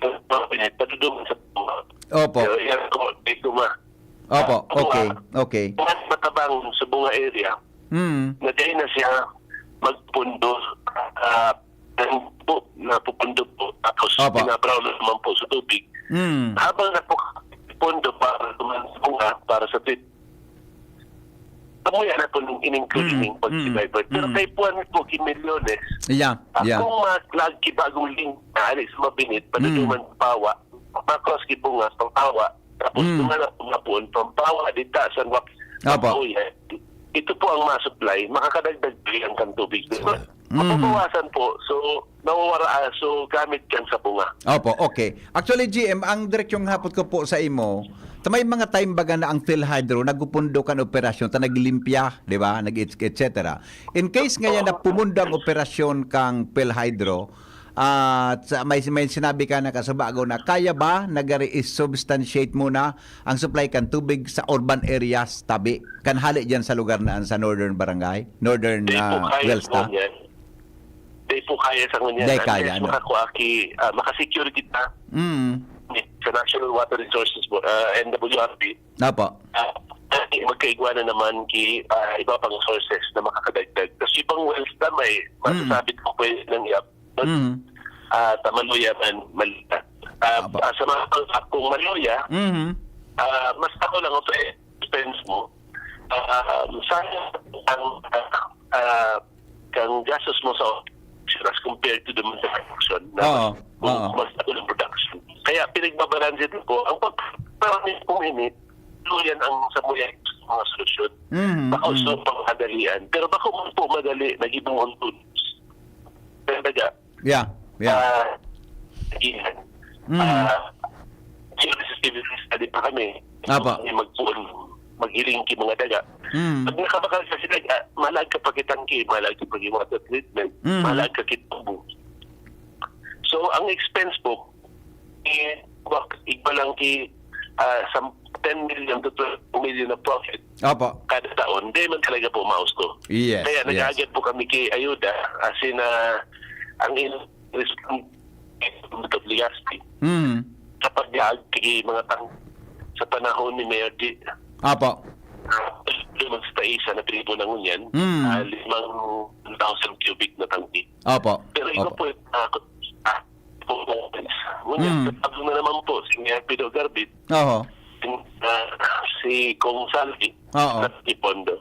paduman sa bunga. opo, Pero yan po, di ko ma- opo, Bunga. okay, okay. Mas matabang sa bunga area, Mm. na dahil na siya magpundo, ah, po, napupundo po, tapos Opo. pinabrown naman po sa tubig. Mm. Habang napupundo para duman sa bunga, para sa tip, kamuya na po ng ining cleaning Mm, pag mm, survivor. Pero mm. kay puwan po, kimilyones, Yeah, yeah. kung mag-lag ki bagong link, na alis sa mabinit, Mm. paduduman sa pawa, makos ki bunga sa pawa, tapos Mm. duman na po nga po, pampawa, dita, sanwak, Apo. Pampanga. Ito po ang ma-supply, makakadagdag bilang kang tubig. So, Mm. mababawasan po. So, nawawara, ah, so, gamit yan sa bunga. Opo, okay. Actually, G M, ang direksyong hapot ko po sa imo, Sa may mga time baga na ang PhilHydro nagpupundo kan operasyon ta naglimpya, di ba? Nag et cetera. In case ngayon na pumundo ang operasyon kang PhilHydro, at sa, may, may sinabi ka na kasubago na kaya ba nagari i-substantiate muna ang supply kan tubig sa urban areas tabi kan hali diyan sa lugar na sa northern barangay, northern Di po uh, kaya wells po ta? Niyan. Di po kaya sa ngunyan. Di kaya, Unless ano? Makakuha ki, ah, makasecure kita Mm. Sa National Water Resources Board, ah, N W R B, Apo. Ah, magkaigwa na naman ki ah, iba pang sources na makakadagdag. Kasi ibang wells na may Mm. masasabi ko pwede nang i-up Mm. ah, ta maluya man, malita. Ah, Apo. Ah, sa mga pang kung maluya, Mm. ah, mas ako lang ang expense mo. Ah, sana ang ah, ah, kang gastos mo sa operation as compared to the monthly production na Oo, mas, oo. Mas ako ng production. Kaya pinagbabalanse din po ang pag parang kung ini, luyan ang sa muya sa mga solusyon. Mhm, Baka mhm. Gusto pang madalian. Pero bako man po madali, nagibong untunos. Talaga. Yeah, yeah. Ah, nagihan. Mm. Ah, Genesis T V study pa kami. Apa. Yung magpuon, maghiling ki mga daga. Mm. Pag nakabakal sa sila, ah, malag ka pakitang ki, malag ka pag water treatment, Mm. Malag ka kitubo. So, ang expense po, eh, wak- igba lang ki ah, sa ten million to twelve million na profit Opo. Kada taon, di man talaga po mausto. Yes, Kaya yes. Nag-aagad po kami kay ayuda, as in, ah, ang in respond of Legazpi. Mm. Kapag gaag kay mga tang sa panahon ni Mayor Di, Opo. Ah, limang sa taisa na pinipunan ngunyan, Mm. ah, limang thousand cubic na tangke. Opo. Pero ikaw Opo. Po, ah, ah, po, ngunyan, Mm. Sa na naman po, si Mayor Pido Garbit, Oho. Ah, si Kong Salvi, Oo. Natipondo.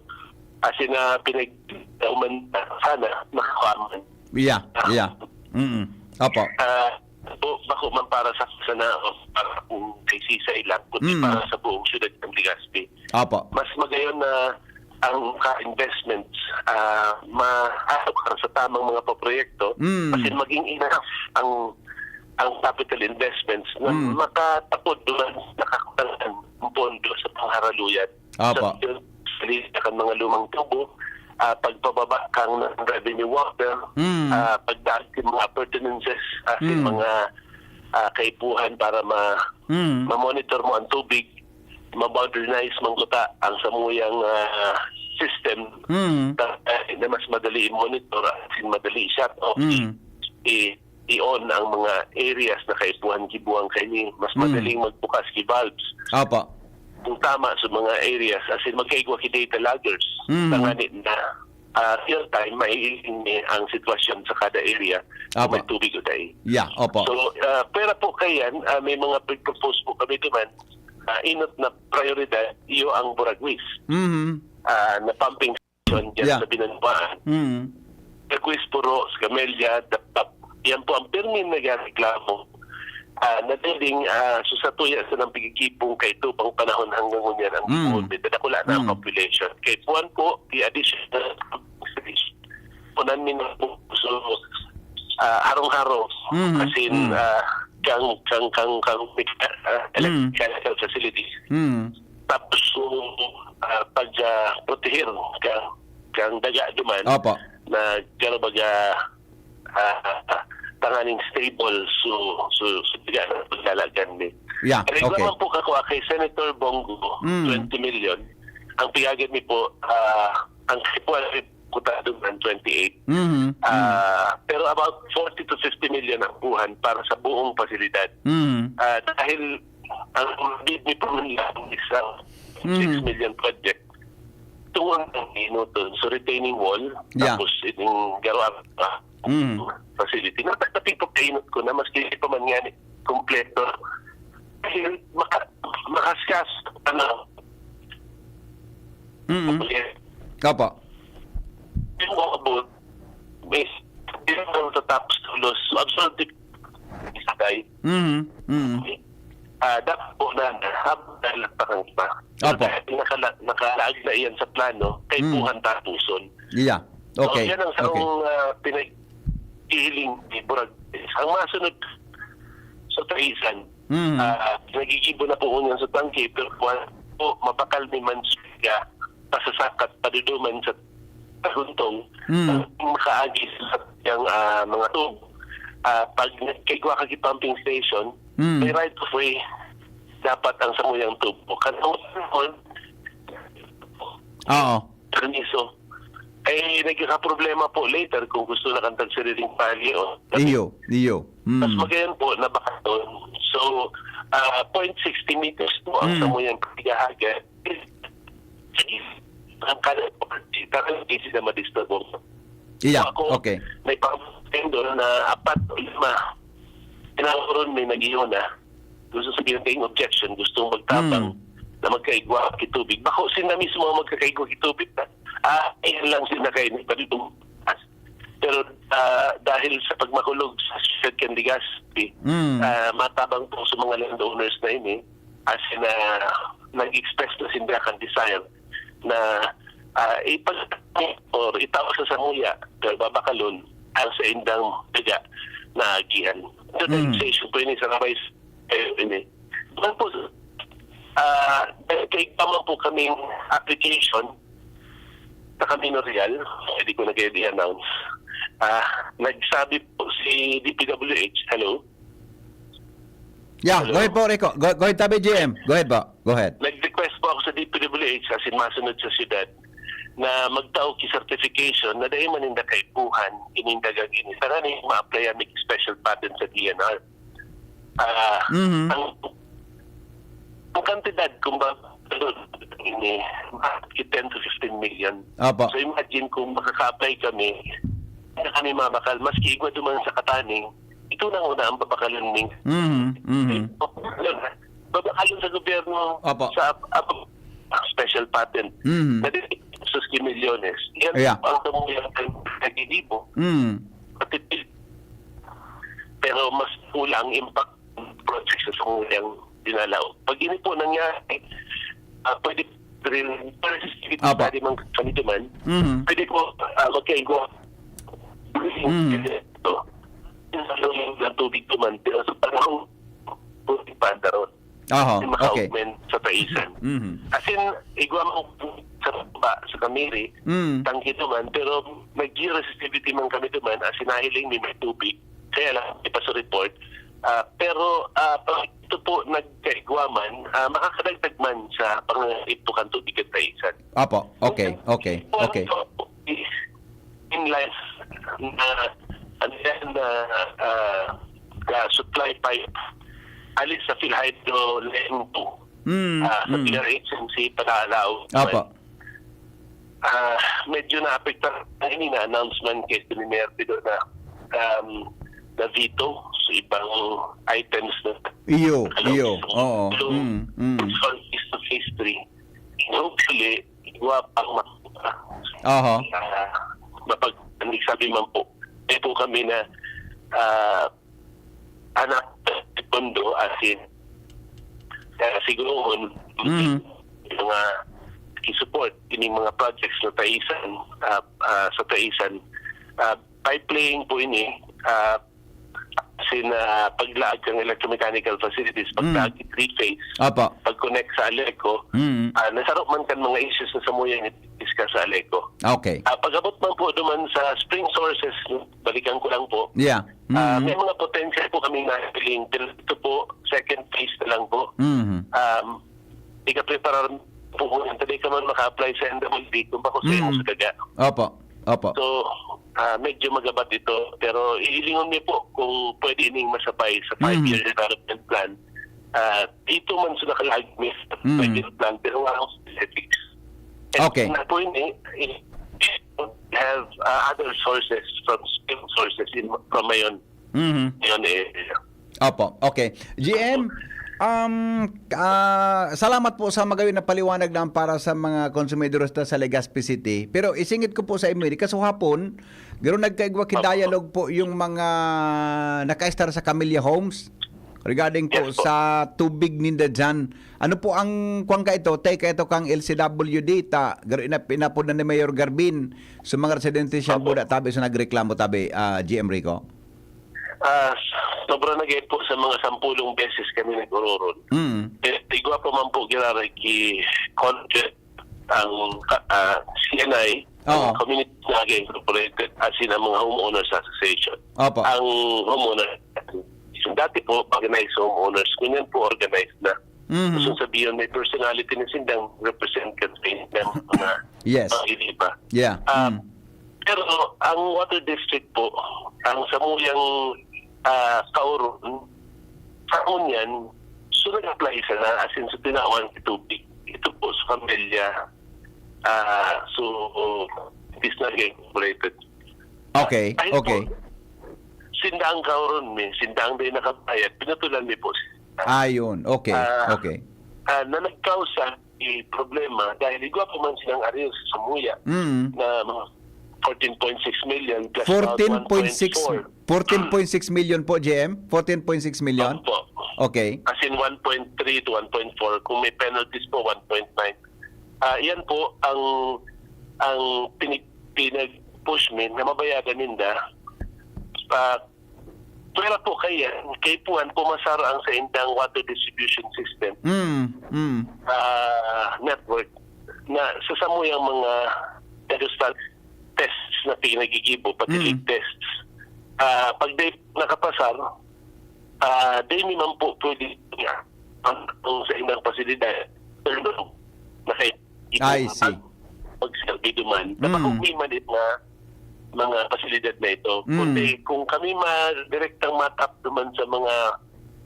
As in, ah, pinag-, uman, sana, makakuha man. Yeah, Ah. Yeah. Mm-mm. Opo. Ah, po, bako man para sa, sana, para kung kay Sisay lang, kundi Mm. Para sa buong siyudad ng Legazpi. Opo. Mas magayon na ang ka-investments, ah, maharap para sa tamang mga paproyekto, Mm. Kasi maging enough ang ang capital investments na Mm. Makatapod duman sa kakulangan ng pondo sa pangharaluyan. Apo. Sa, sa mga lumang tubo, ah, pagpababa kang revenue water, Mm. ah, pagdaag sa mga appurtenances, ah, sa Mm. mga, ah, kaipuhan para ma-, Mm. ma-monitor mo ang tubig, ma-modernize man kuta ang samuyang, ah, system Mm. na, na mas madali i-monitor at madali i-shut off. Mm. I- i-on ang mga areas na kaipuhan gibuang kaini, mas Mm. madaling magbukas ki valves. Apa. Kung tama sa mga areas, as in, magkaigwa ki data loggers. Mm. Tangani na, ah, real time, maiiling ni ang sitwasyon sa kada area kung Apa. May tubig o dai. Yeah, opo. So, ah, pera po kayan, ah, may mga pag-propose po kami duman, ah, inot na prioridad, iyo ang Buragwis. Mm. Ah, na pumping Diyan Yeah. Sa Binanwaan. Mm. Sa Quizpuro, sa Camellia, Dapdap. Yan po ang pirming nagreklamo. Ah, nadaling, ah, so sa tuya sa nang pigigipong kay tubang panahon hanggang ngunyan ang Mm. Bohol, may dadakula na ang Mm. Population. Kay puwan po, the additional population. Punan mi na po, so, ah, harong-harong. Mm. As in, Mm. Ah, kang, kang, kang, kang, ah, Mm. Electrical facilities. Mm. Tapos, so, ah, pag, ah, proteher ka, kang daga duman, Opo. Na garo baga, ah, tanganing stable, so, so, so, daga na paglalagan ni. Yeah, Pero okay. Naman po kako, ah, kay Senator Bongo, Mm. Twenty million. Ang piyagad ni po, ah, ang kuwan ni kuta duman, twenty-eight. Mhm, Ah, mhm. Pero about forty to fifty million ang kuhan para sa buong pasilidad. Mhm. Ah, dahil ang bid ni Pamela is, ah, Mhm. Six million project. Tungod ang minuton. So, retaining wall, Yeah. Tapos itong garuan, ah, Mm. Facility. Nata-, napipagkainot ko na maski pa man nga ni kompleto. Dahil maka-, makaskas, ano, Mm. Opo. Yung abot, may, di naman sa tapos tulos. So, absorptive, isagay. Mhm, mhm. Ah, dapat po na, habang nalagpakan pa. Opo. Dahil nakala-, nakalaag na iyan sa plano, kay Mm. Puhan tapuson. Yeah. Okay. So, yan ang Okay. Sarong, ah, pinag-ihiling ni Burag. Ang masunod sa Taisan, Mhm. Ah, nagigibo na po ngunyan sa tangke, pero kung po, mabakal ni man siya, pasasakat, paduduman sa taguntong, Mm. ang makaagi sa kanyang, ah, mga tubo. Ah, pag nagkaigwa ka ki pumping station, Mm. may right of way dapat ang samuyang tubo. Kan ang Oo. Permiso. Eh, nagkakaproblema po later kung gusto na kantag sariling pali, oh. Iyo, iyo. Mm. Mas magayon po na baka doon. So, ah, point sixty meters po ang Mm. samuyang pagkahagad. Sige. Ang kada, parang busy na madisturbo. Iya, So, ako, okay. may pang-, doon na apat o lima. Tinawag ko ron, may nag-iuna. Gusto sabihin kayong objection, gustong magtabang Mm. na magkaigwa ki tubig. Bako sila mismo ang magkakaigwa ki tubig na, ah, ayan lang sila kayo, nagpatutong. Pero, ah, dahil sa pagmakulog sa Shed Candigas, Mm. ah, matabang po sa mga landowners na ini, as in, ah, nag-express na sila kan desire na, ah, ipag-, or itao sa samuya, pero babakalon ang sa indang daga na agihan. So, Mm. taxation po ini sa kabay, eh, ini. Doon po, ah, kay tama po kaming application sa Camino Real, hindi ko na kayo i-announce. Ah, nagsabi po si D P W H, hello? Yeah, Hello? go ahead po, Rico. Go, go ahead, tabi, G M. Go ahead po. Go ahead. Nag-request po ako sa D P W H, as in masunod sa syudad, na magtao ki certification na dahil man ninda kaipuhan, ining dagang ini. Sana ni ma-apply ang special patent sa D N R. Ah, Mhm. ang, ang kantidad, kumbaga, ini, mahigit ten to fifteen million. Apo. So, imagine kung makaka-apply kami, na kami mabakal, maski igwa duman sa Kataning, ito na una ang babakalan ning Mhm, mhm. Babakalon sa gobyerno Apo. sa ap-, ap-, special patent Mhm. na di sus ki milyones. Yan Yeah. ang tumuyang nagigibo. Mhm. Matipid. Pero mas pula ang impact ng project sa sanguyang dinalaw. Pag ini po nangyari, ah, pwede rin, pwede Apo. pwede man kami duman. Mhm. Pwede po, ah, magkaigwa. Mhm. Ito. Yung sa loob ng tubig duman, pero sa panahon, pwede pa daron. Aha, Yung okay. maka-augment sa taisan. Mhm. As in, igwa mo sa baba, sa Camiri, Mm. tangke duman, pero nag-georesistivity man kami duman, as in, nahiling may, may tubig. Kaya lang, may pa sa report. Ah, pero, ah, pag ito po nagkaigwa man, ah, makakadagdag man sa pangangaipok ang tubig at taisan. Apo, okay, okay, Yung okay. in life na, ano yan, na, ah, na supply pipe, alis sa PhilHydro Line two, Mm, ah, sa mm. P R H M C, Palalao. Apo. Ah, medyo naapektahan na ini na announcement kay ni Mayor Pido na, um, na veto sa ibang items na Iyo, Hello. iyo. Oo. So, Mm, mm. it's called East of History. Hopefully, igwa pang ma-, Aha. ah, mapag-, ang sabi man po, eh po kami na, ah, anak, pondo, as in, ah, siguro, Mhm. mga i-support, ining mga projects na taisan, ah, ah, sa taisan, ah, pipelaying po ini, ah, sin, ah, paglaag ng electromechanical facilities, Mm. paglaag ng three-phase, Apa. pag-connect sa Aleco, Mm. ah, nasaro man kan mga issues na samuyang discuss sa Aleco. Okay. Ah, pag-abot man po duman sa spring sources, balikan ko lang po, Yeah. ah, Mm. may mga potential po kaming nahiling. Pero ito po, second phase na lang po. Mhm. Um, ikapreparar po po yan. Hindi ka man maka-apply sa N W D kung bako sa Mm. imo sa daga. Opo. Opo. So, ah, medyo magabat ito. Pero iilingon niyo po kung pwede ining masabay sa Mm. five-year development plan. Ah, ito man sa nakalagay sa Mm. five-year plan, pero wala akong specifics. And Okay. na po yun eh, eh, have, ah, other sources from, sources in, from Mayon. Mhm. Mayon area. Opo, okay. G M, um, ah, salamat po sa magayon na paliwanag na para sa mga konsumidores ta sa Legazpi City. Pero isingit ko po sa imo, ini, kasuhapon, garo nagkaigwa ki Opo. dialogue po yung mga nakaistar sa Camellia Homes regarding po Yes po. sa tubig ninda dyan. Ano po ang kwan ka ito? Take ito kang L C W D ta, garo ina-, inapod na ni Mayor Garbin sa mga residential Opo. buda tabi sa nagreklamo tabi, ah, G M Rico? Ah, sobra na gayud po sa mga sampulong beses kami nag-ororon. Mm. Eh, igwa pa man po giraray ki Conjec ang ka- ah, C N I, ang Oo. Community Naga Incorporated, as in ang mga homeowners association. Opo. Ang homeowners, dati po, organized homeowners, ngunyan po organized na. Mhm. Gusto sabihin, may personality na sindang represent kan sa inyong mga Yes. mga iba. Yeah. Ah, Mm. Pero ang water district po, ang samuyang ah, kaoron, sa ngunyan, so nag-apply sana, as in, so tinawan si tubig. Ito po sa pamilya, ah, so, this na incorporated. Okay, Ay, okay. Po, sinda ang kaoron mi, sinda ang di nakabayad, pinatulan mi po. Ayun, okay, Ah, okay. Ah, na nagkausa ni problema dahil igwa pa man silang arrears sa samuya Mm. na mga fourteen point six million plus about fourteen point six one point four. fourteen point six million po, G M? fourteen point six million? Opo. Okay. As in one point three to one point four. Kung may penalties po, one point nine. Ah, yan po ang ang pinig, pinag-push min na mabayadan ninda. Ah, pwera po kaya, kay puan, pumasar ang sa indang water distribution system Mm, mm. ah, network na sa samuyang mga industrial tests na pinagigibo, pati Mm. leak tests. Ah, pag di nakapasar, ah, di mi man po pwede nga ang, ang sa ilang pasilidad, pero na kay I see. pag serbido man, Mm. napakugmi man it na mga pasilidad na ito. Mm. Kundi kung kami ma direktang matap duman sa mga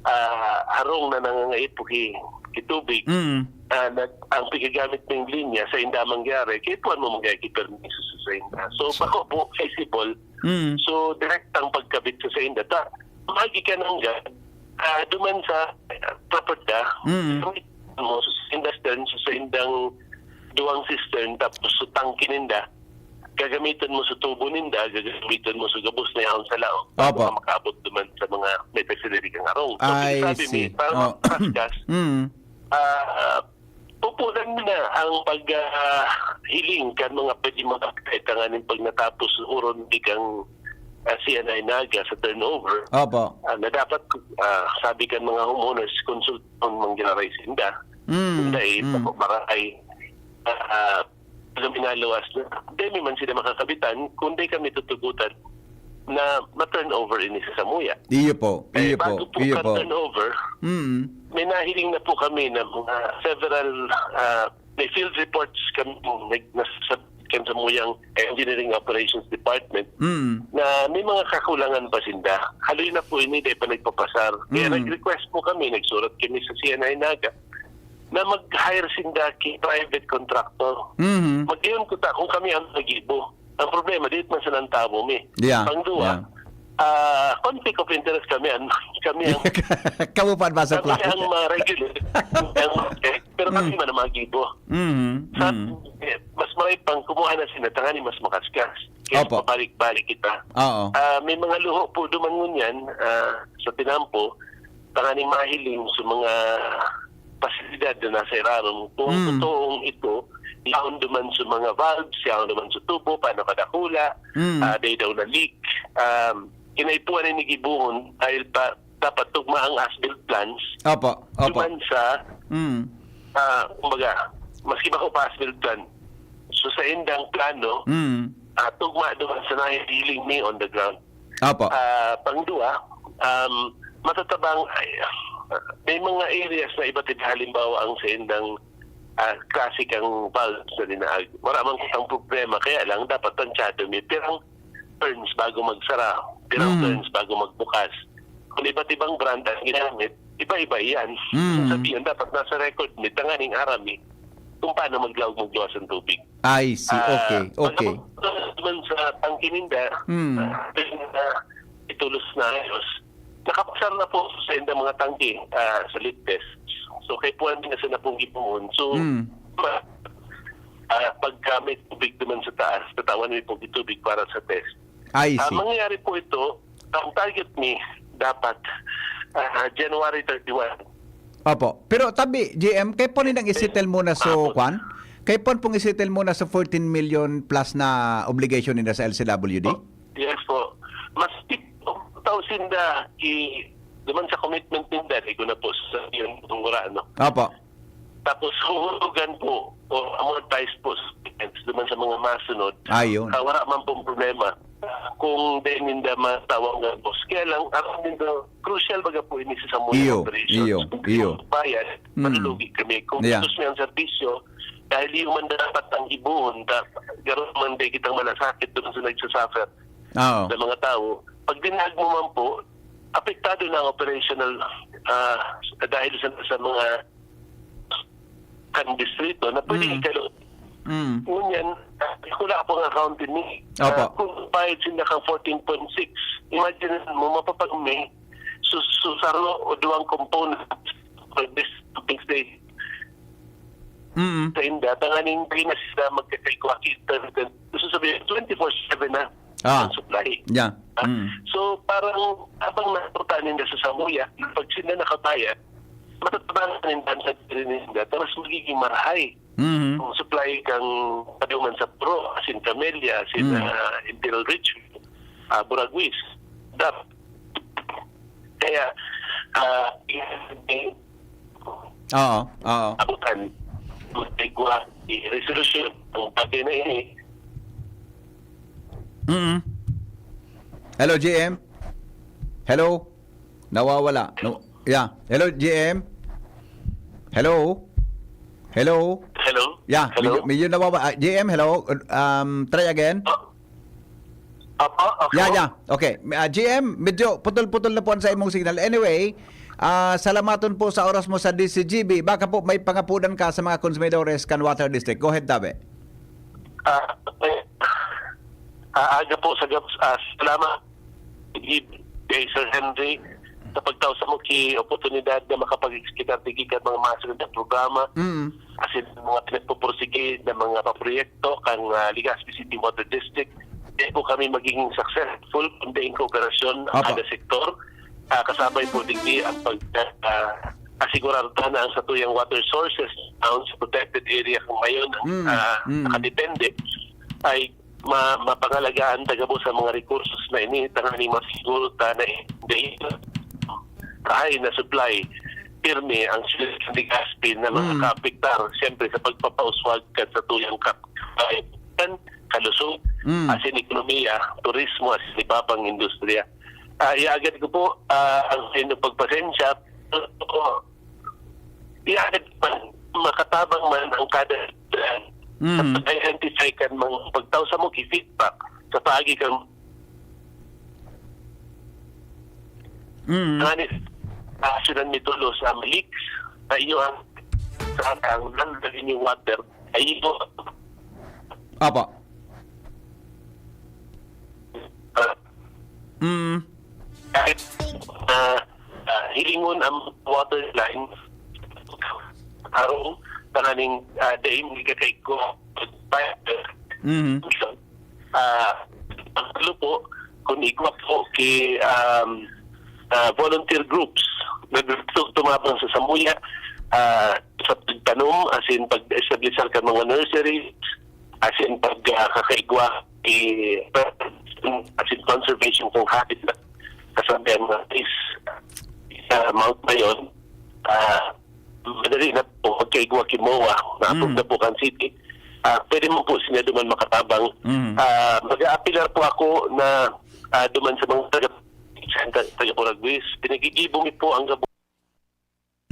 ah, harong na nangangaipo ki, ki tubig, Mm. ah, nag, ang pigagamit ng linya sa inda mangyari, kay puan mo mangyari ki permiso sa inda. So, So- bako po, feasible. Mm. So, direktang pagkabit sa, sa inda. Ta, magi ka nang ah, duman sa ah, property, ah, Mm. mo, sa indang cistern, sa indang duwang cistern, tapos sa tangke ninda, gagamiton mo sa tubo ninda, gagamiton mo sa gabos na yaon sa laog, bago Opo. ka makaabot duman sa mga may pasilidad kang harong. So, I sinasabi see. mi, para Oh. mapaskas, Mm. ah, pupunan na ang pag ah, hiling kan mga pwede makakita nganing pag natapos oron di kang ah, C N I Naga sa turnover. Opo. Ah, na dapat, ah, sabi kan mga homeowners, consultation mangyari sinda. Mm. Dahil Mm. sa maray, ah, ah, luminaluwas na. Demi man sila makakabitan, kundi kami tutugutan na ma-turnover ini sa samuya. Iyo po. Eh, Iyo po. bago po Iyo ka po. turnover, Mm. may nahiling na po kami na mga several, ah, may field reports kami nag-, nasasabit kan samuyang Engineering Operations Department Mm. na may mga kakulangan pa sinda. Haloy na po ini, dahil pa nagpapasar. Kaya Mm. nag-request po kami, nagsurat kami sa C N I Naga na mag-hire sinda ki private contractor. Mhm. Mag-iyon ko ta kung kami ang nagibo. Ang problema, di man sa nang tabo mi. Yeah, Pangduwa, yeah. ah, conflict of interest kami. Ang, kami ang Kamu pa ba sa kami plan? ang ma-regulate. Ang, pero kami Mm. man ang magibo. Mhm. Sa, Mhm. eh, mas maray pang kumuha na sila, tangani mas makaskas. Kaya Opo. pabalik-balik kita. Oo. Ah, may mga luho po duman ngunyan ah, sa tinampo, tanganing mahiling sa mga pasilidad na nasa irarom. Kung Mm. totoong ito, yaon duman sa mga valves, yaon duman sa tubo, paano kadakula, Mm. ah, day daw na leak. Um, kinaipuan na nigibuhon dahil pa, dapat tugma ang as-built plans Opo. Opo. duman sa, Mm. ah, kumbaga, maski bako pa as-built plan. So, sa indang plano, Mm. ah, tugma duman sa nahihiling mi on the ground. Opo. Ah, pangduwa, um, matatabang, ay, may mga areas na iba't iba, halimbawa, ang sa indang ah, klase kang valves na dinaag. Wala man kitang problema, kaya lang dapat tansyado mi. Pirang turns bago magsara, pirang Mm. turns bago magbukas. Kung iba't ibang brand ang ginamit, iba-iba yan. Mm. Sabihin, dapat nasa record mi, tanganing aram mi kung paano maglaog magluwas ang tubig. I see. Ah, Okay. Okay. Pag naman sa tangke ninda, Mm. ah, pwede na itulos na ayos. Nakapasar na po sa indang mga tangke ah, sa leak test. So, kay puwan din na sa napong gipuon. So, Mm. ma- ah, pagka may tubig naman sa taas, tatawan may pong tubig para sa test. I Ah, see. Mangyayari po ito, ang target ni dapat ah, January thirty-one. Opo. Pero tabi, G M, kay po ninang isettle muna so, Opo. kwan? Kay po pong isettle muna sa fourteen million plus na obligation nila sa L C W D? Yes po. Mas tao Tinda, i-, duman sa commitment ninda, di ko na po sasabihin kung wala, no? Opo. Tapos huhulugan po o amortize po sa payments duman sa mga masunod. Ayun. Ah, wala man pong problema kung di ninda matawag nga boss. Kaya lang, ang ninda, crucial baga po ini sa Samuya Iyo, operations. iyo, Kung iyo. bayad, Mm. malulugi kami. Kung Yeah. gusto niya ang serbisyo, dahil iyo man dapat ang ibuon, da, garo man di kitang malasakit doon sa nagsasuffer Oo. ng mga tao. Pag dinag mo man po, apektado na ang operational ah, dahil sa, sa mga kan distrito na pwede Mm. ikalo. Mm. Ngunyan, ah, wala pang account ni. Opo. Ah, kung bayad sila kang fourteen point six, imagine mo, mapapag-May, sus-, susaro o duwang component for this shopping station Mm. sa inda, tanganing di na sila magkakaigwaki intermittent. Gusto sabihin, twenty-four seven na Ah. ang supply. Yeah. Ah, Mm. So, parang habang napunta ninda sa Samuya, pag sila nakabayad, matatabangan ninda ang sarili ninda, tapos magiging marahay Mhm. ang supply kang paduman sa Puro, asin Camellia, asin Mm. ah, Imperial Richmond, ah, Buraguis, Dap. Kaya, ah, Oo, oo. abutan, magkaigwa, i-resolution ang bagay na ini. Mm. Hello, G M? Hello? Nawawala. No, yeah. Hello, G M? Hello? Hello? Hello? Yeah, Hello? medyo, medyo nawawala. Ah, G M, hello? Um, try again. Oh. Apo, ako? Yeah, yeah. Okay. Ah, G M, medyo putol-putol na po ang sa imong signal. Anyway, ah, salamaton po sa oras mo sa D C G B. Baka po may pangapunan ka sa mga konsumidores kan Water District. Go ahead, tabi. Ah, eh, ah, aga po sa gab-, ah, salamat kay Sir Henry sa pagtao sa mo ki oportunidad na makapag-explicar digdi kan mga masunod na programa. Mm. Asin mga pinagpupursige na mga paproyekto kan ah, Legazpi City Water District. Di po kami magiging successful kung di ang kooperasyon ang Apa. kada sektor. Ah, kasabay po digdi ang pag ah, asigurar ta na ang satuyang water sources down sa protected area kung ngayon ang Mm, ah, mm. nakadepende ay ma mapangalagaan ta gabos sa mga rekursos na ini, tanganing masiguro ta na hindi ay na supply pirmi ang Legazpi na mga Mm. kaapektar, siyempre, sa pagpapauswag kan satuyang kap-, kalusugan, Mm. asin ekonomiya, turismo, asin iba pang industriya. Ah, iagad ko po ah, ang sa inyong pagpasensya, pero iagad man, makatabang man ang kada Mhm. sa pag-identify kan mga pagtao sa mo, feedback sa paagi kan Mm. Ngani, aksyonan mi tolos ang leaks sa iyo ang sa ang non-revenue water ay iyo Apa. ah, Mm. kahit ah, ah, hilingon ang water line arong tanganing uh, daim gigakay ko Mhm. ah ang tulo po kung igwa po ki um, ah, volunteer groups na gusto tumabang sa Samuya ah, sa pagtanom, asin pag-establisar kan mga nursery, asin pag ah, kakaigwa ki asin conservation kung habitat kasabi ang mga trees sa Mount Mayon. Ah, madali na po magkaigwa ki MOA, na-approve Mm. na po kan city. Ah, pwede mo po sila duman makatabang. Mm. Ah, mag-aapilar po ako na ah, duman sa mga taga sa taga Puragwis, pinagigibo mi po ang gabo.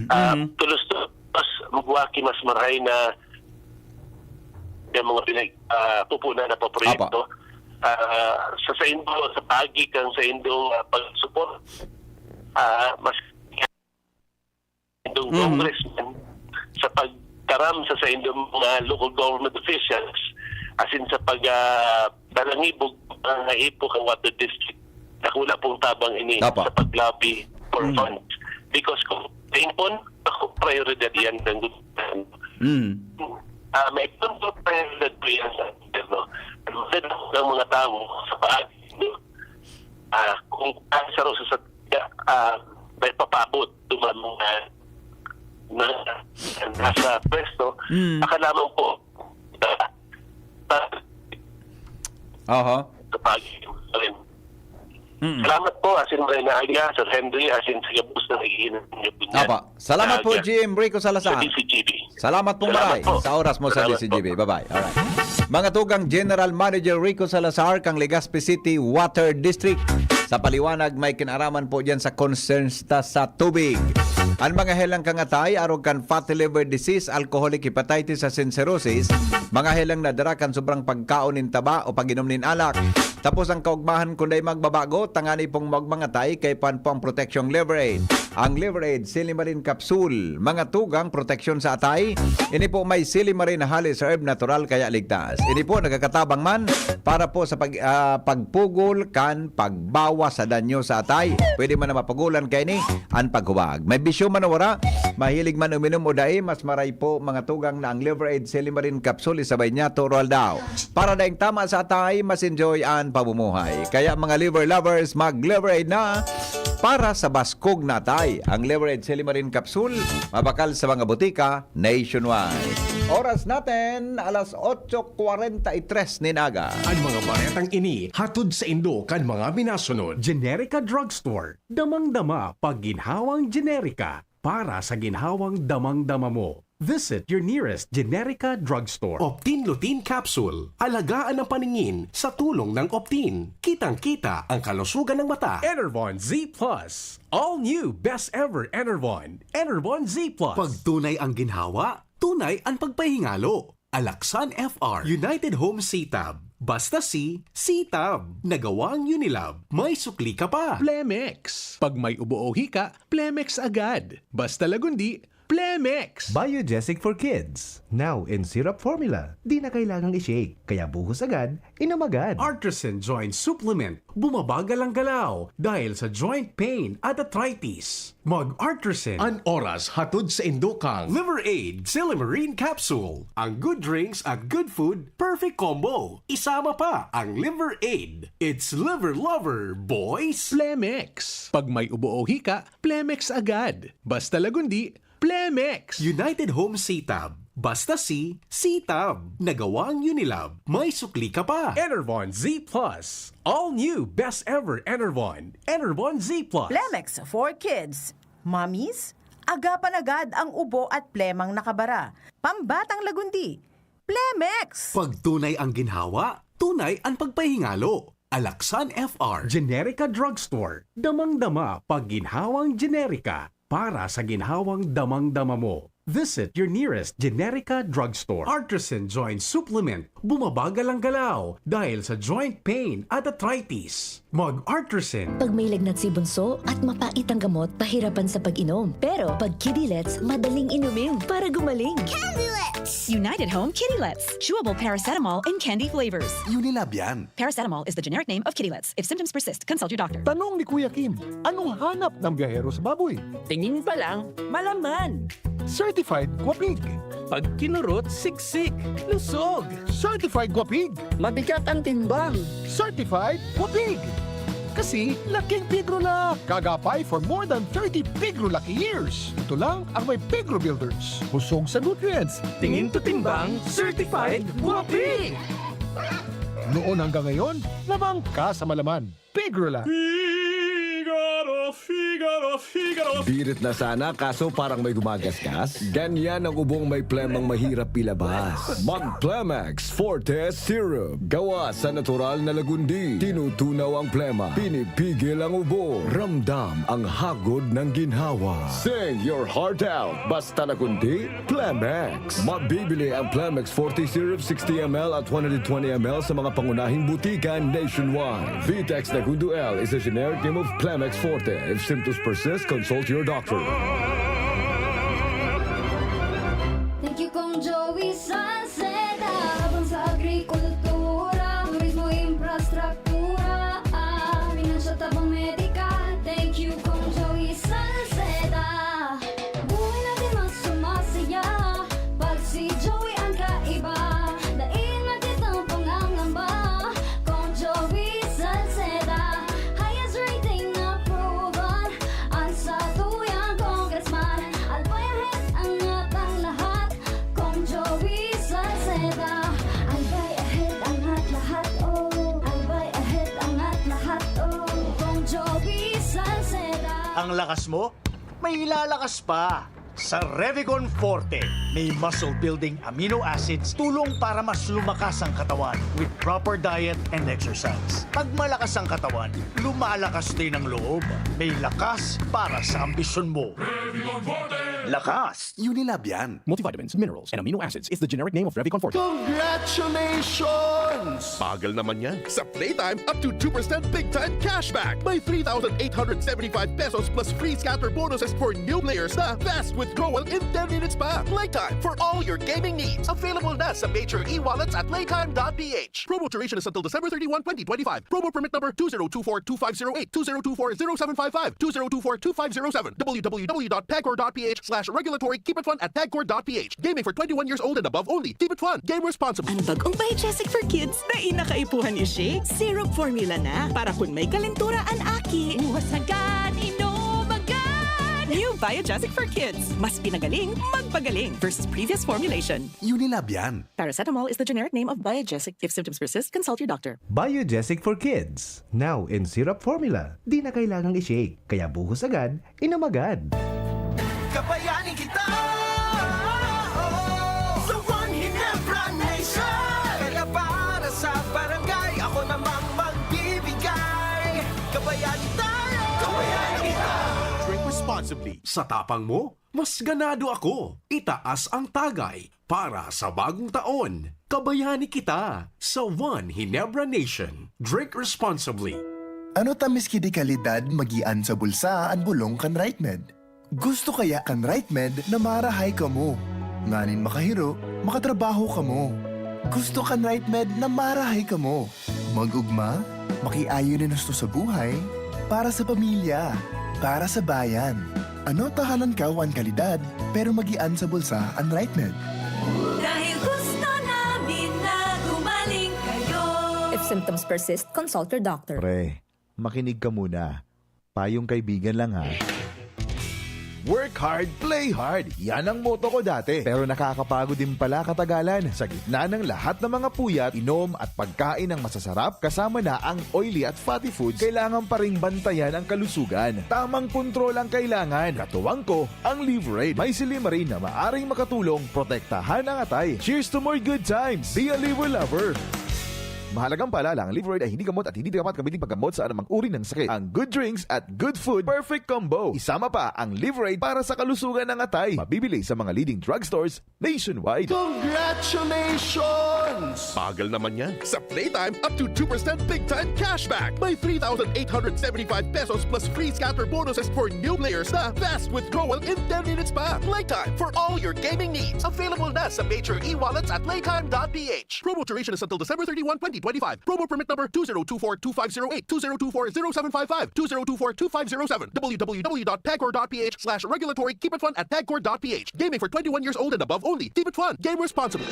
Ah, Mhm. tulos-tulos, magwaki mas maray na yung mga pinag ah, pupunan na paproyekto. Ah, sa saindo, sa pagi kang saindong ah, pag-support, ah, mas indong Mhm. congressman sa pagtaram sa saindong mga local government officials asin sa pag ah, dalangibog mga ipo kang water district na wala pong tabang ini Tapa. sa pag-lobby for Mm. funds. Because kung tingpon, ako prioridad yan ng gobyerno. Mm. Ah, may punto prioridad po yan sa gobyerno. Ang ng mga tao sa paagi, ah, kung ang sa sa ah, may papabot duman mga na, nasa pwesto, Mm. akala mo po ah, ah, Aha. sa paagi rin. Mm. Salamat po, asin maray na aga, Sir Henry, asin sa gabos na nag-iinom ninyo po niyan. Apa, salamat po, G M Rico Salazar. Sa D C G B. Salamat po, maray, sa oras mo sa D C G B. Bye-bye. Alright. Mga tugang, General Manager Rico Salazar, kang Legazpi City Water District. Sa paliwanag, may kinaraman po dyan sa concerns ta sa tubig. An mga helang kan atay, arog kan fatty liver disease, alcoholic hepatitis asin cirrhosis, mga helang na dara kan sobrang pagkaon nin taba o pag-inom nin alak. Tapos ang kaugmahan, kun dai magbabago, tangani pong magmangatay, kay pan po ang proteksyong Liver Aid. Ang Liver Aid, Silimarin Capsule, mga tugang proteksyon sa atay. Ini po may Silimarin Halis Herb, natural kaya ligtas. Ini po nagkakatabang man para po sa pag, ah, pagpugol kan pagbawas sa danyo sa atay. Pwede man na mapugulan kaini an paghuwag. May bisyo man o wara, mahilig man uminom o dai, mas maray po mga tugang na ang Liver Aid Silimarin Capsule isabay niya toro aldaw. Para daing tama sa atay, mas enjoy an pamumuhay. Kaya mga liver lovers, mag Liver Aid na para sa baskog na atay. Ang Liver Aid Silimarin Capsule, mabakal sa mga butika nationwide. Oras natin, alas otso kwarenta y tres nin aga. An mga baretang ini hatod saindo kan mga minasunod. Generica Drugstore. Damang-dama pag ginhawang Generica para sa ginhawang damang-dama mo. Visit your nearest Generica Drugstore. Optin Lutein Capsule. Alagaan ang paningin sa tulong ng Optin. Kitang-kita ang kalusugan ng mata. Enervon Z plus. All new best ever Enervon. Enervon Z plus. Pag tunay ang ginhawa, tunay ang pagpahingalo. Alaxan F R, United Home C-Tab. Basta C, C-Tab. Nagawang Unilab. May sukli ka pa. Plemex. Pag may ubo o hika, Plemex agad. Basta Lagundi, Plemex. Biogesic for Kids. Now in syrup formula. Di na kailangang i-shake. Kaya buhos agad, inom agad. Artisan Joint Supplement. Bumabagal ang galaw dahil sa joint pain at arthritis. Mag-Artisan. An oras hatod saindo kang Liver Aid Silimarin Capsule. Ang good drinks at good food, perfect combo. Isama pa ang Liver Aid. It's Liver Lover, boys! Plemex. Pag may ubo o hika, Plemex agad. Basta Lagundi, Plemex. United Home C-Tab. Basta C, C-Tab. Nagawang Unilab. May sukli ka pa. Enervon Z plus. All new best ever Enervon. Enervon Z plus. Plemex for kids. Mommies, agapan agad ang ubo at plemang nakabara. Pambatang Lagundi. Plemex! Pag tunay ang ginhawa, tunay ang pagpahingalo. Alaxan F R. Generica Drugstore. Damang-dama pag ginhawang Generica para sa ginhawang damang-dama mo. Visit your nearest Generica Drugstore. Artisan Joint Supplement. Bumabagal ang galaw dahil sa joint pain at arthritis. Mag-Artisan. Pag may lagnat si bunso at mapait ang gamot, pahirapan sa pag-inom. Pero pag Kidilets, madaling inumin para gumaling. Kidilets! United Home Kidilets. Chewable paracetamol and candy flavors. Unilab yan. Paracetamol is the generic name of Kidilets. If symptoms persist, consult your doctor. Tanong ni Kuya Kim, anong hanap ng biyahero sa baboy? Tingin pa lang, malaman. Certified Guapig. Pag kinurot, siksik, lusog. Certified Guapig. Mabigat ang timbang. Certified Guapig. Kasi laking Pigrula. Kagapay for more than thirty Pigro Lucky Years. Ito lang ang may Pigro Builders. Busog sa nutrients. Tingin to timbang, certified Guapig. Noon hanggang ngayon, labang ka sa malaman. Pigrula. Figaro, Figaro, Figaro. Birit na sana, kaso parang may gumagasgas. Ganyan ang ubong may plemang mahirap ilabas. Mag Plemex Forte Syrup. Gawa sa natural na lagundi. Tinutunaw ang plema. Pinipigil ang ubo. Ramdam ang hagod ng ginhawa. Sing your heart out. Basta lagundi, Plemex. Mabibili ang Plemex Forte Syrup sixty M L at one hundred twenty M L sa mga pangunahing butika nationwide. Vitex Nagundo L is a generic name of Plemex Forte. If symptoms persist, consult your doctor. Thank you, Kong Joey Salceda. Habang sa agrikultura, turismo, infrastruktura, ah, finansya, tabang medikal. Thank you, Kong Joey Salceda. Buhay natin mas sumasaya pag si Joey ang kaiba. Dai na kitang pangangamba, Kong Joey Salceda. Highest rating na proven ang satuyang congressman. Alpayahet ang atang lahat, Kong Joey Ang lakas mo, may ilalakas pa. Sa Revicon Forte, may muscle-building amino acids, tulong para mas lumakas ang katawan. With proper diet and exercise, pag malakas ang katawan, lumalakas din ang loob. May lakas para sa ambisyon mo. Lakas! Unilab yan. Multivitamins, minerals, and amino acids is the generic name of Revicon Forte. Congratulations! Bagal naman yan. Sa Playtime, up to two percent big time cashback. May three thousand eight hundred seventy-five pesos plus free scatter bonuses for new players na fast withdrawal in ten minutes pa. Playtime for all your gaming needs. Available na sa major e-wallets at playtime dot p h. Promo duration is until December thirty-one, twenty twenty-five. Promo permit number two zero two four two five zero eight, two zero two four zero seven five five, two zero two four two five zero seven, w w w dot pagcor dot p h slash regulatory, keep it fun at pagcor dot p h. Gaming for twenty-one years old and above only. Keep it fun. Game responsibly. Ang bagong Biogesic for Kids na inakaipuhan ni Shake, syrup formula na. Para kun may kalentura an aki. Buhos agad, inom agad! New Biogesic for Kids. Mas pinagaling, magpagaling versus previous formulation. Unilab yan. Paracetamol is the generic name of Biogesic. If symptoms persist, consult your doctor. Biogesic for Kids. Now in syrup formula. Di na kailangang i-shake. Kaya buhos agad, inom agad. Kabayan kita, oh, sa One Ginebra Nation. Kaya para sa barangay, ako namang magbibigay. Kabayan tayo, kabayan kita. Drink responsibly. Sa tapang mo, mas ganado ako. Itaas ang tagay para sa bagong taon. Kabayani kita sa One Ginebra Nation. Drink responsibly. Ano ta miski di kalidad magian sa bulsa an bolong kan RightMed? Gusto kaya kan RightMed na marahay kamo, nganing makahiro, makatrabaho kamo. Gusto kan RightMed na marahay kamo, mag-ugma, makiayon na gusto sa buhay, para sa pamilya, para sa bayan. Ano ta halangkaw an kalidad, pero magian sa bulsa an RightMed? Dahil gusto namin na gumaling kayo. If symptoms persist, consult your doctor. Pre, makinig ka muna. Payong kaibigan lang, ha. Work hard, play hard. Yan ang motto ko dati. Pero nakakapagod din pala katagalan. Sa gitna ng lahat ng mga puyat, inom at pagkain ng masasarap, kasama na ang oily at fatty foods, kailangan pa ring bantayan ang kalusugan. Tamang kontrol ang kailangan. Katuwang ko, ang Liverade. May silymarin na maaring makatulong protektahan ang atay. Cheers to more good times! Be a Liver Lover! Mahalagang paalala, ang Liverade ay hindi gamot at hindi dapat gamitin paggamot sa anumang uri ng sakit. Ang good drinks at good food, perfect combo. Isama pa ang Liverade para sa kalusugan ng atay. Mabibili sa mga leading drugstores nationwide. Congratulations! Bagal naman yan. Sa Playtime, up to two percent big time cashback. May three thousand eight hundred seventy-five pesos plus free scatter bonuses for new players na fast withdrawal in ten minutes pa. Playtime for all your gaming needs. Available na sa major e-wallets at playtime dot p h. Promo duration is until December thirty-one, twenty twenty-five. Promo permit number two zero two four two five zero eight, two zero two four zero seven five five, two zero two four two five zero seven, w w w dot pagcor dot p h slash regulatory, keep it fun at pagcor dot p h. Gaming for twenty-one years old and above only. Keep it fun. Game responsibly.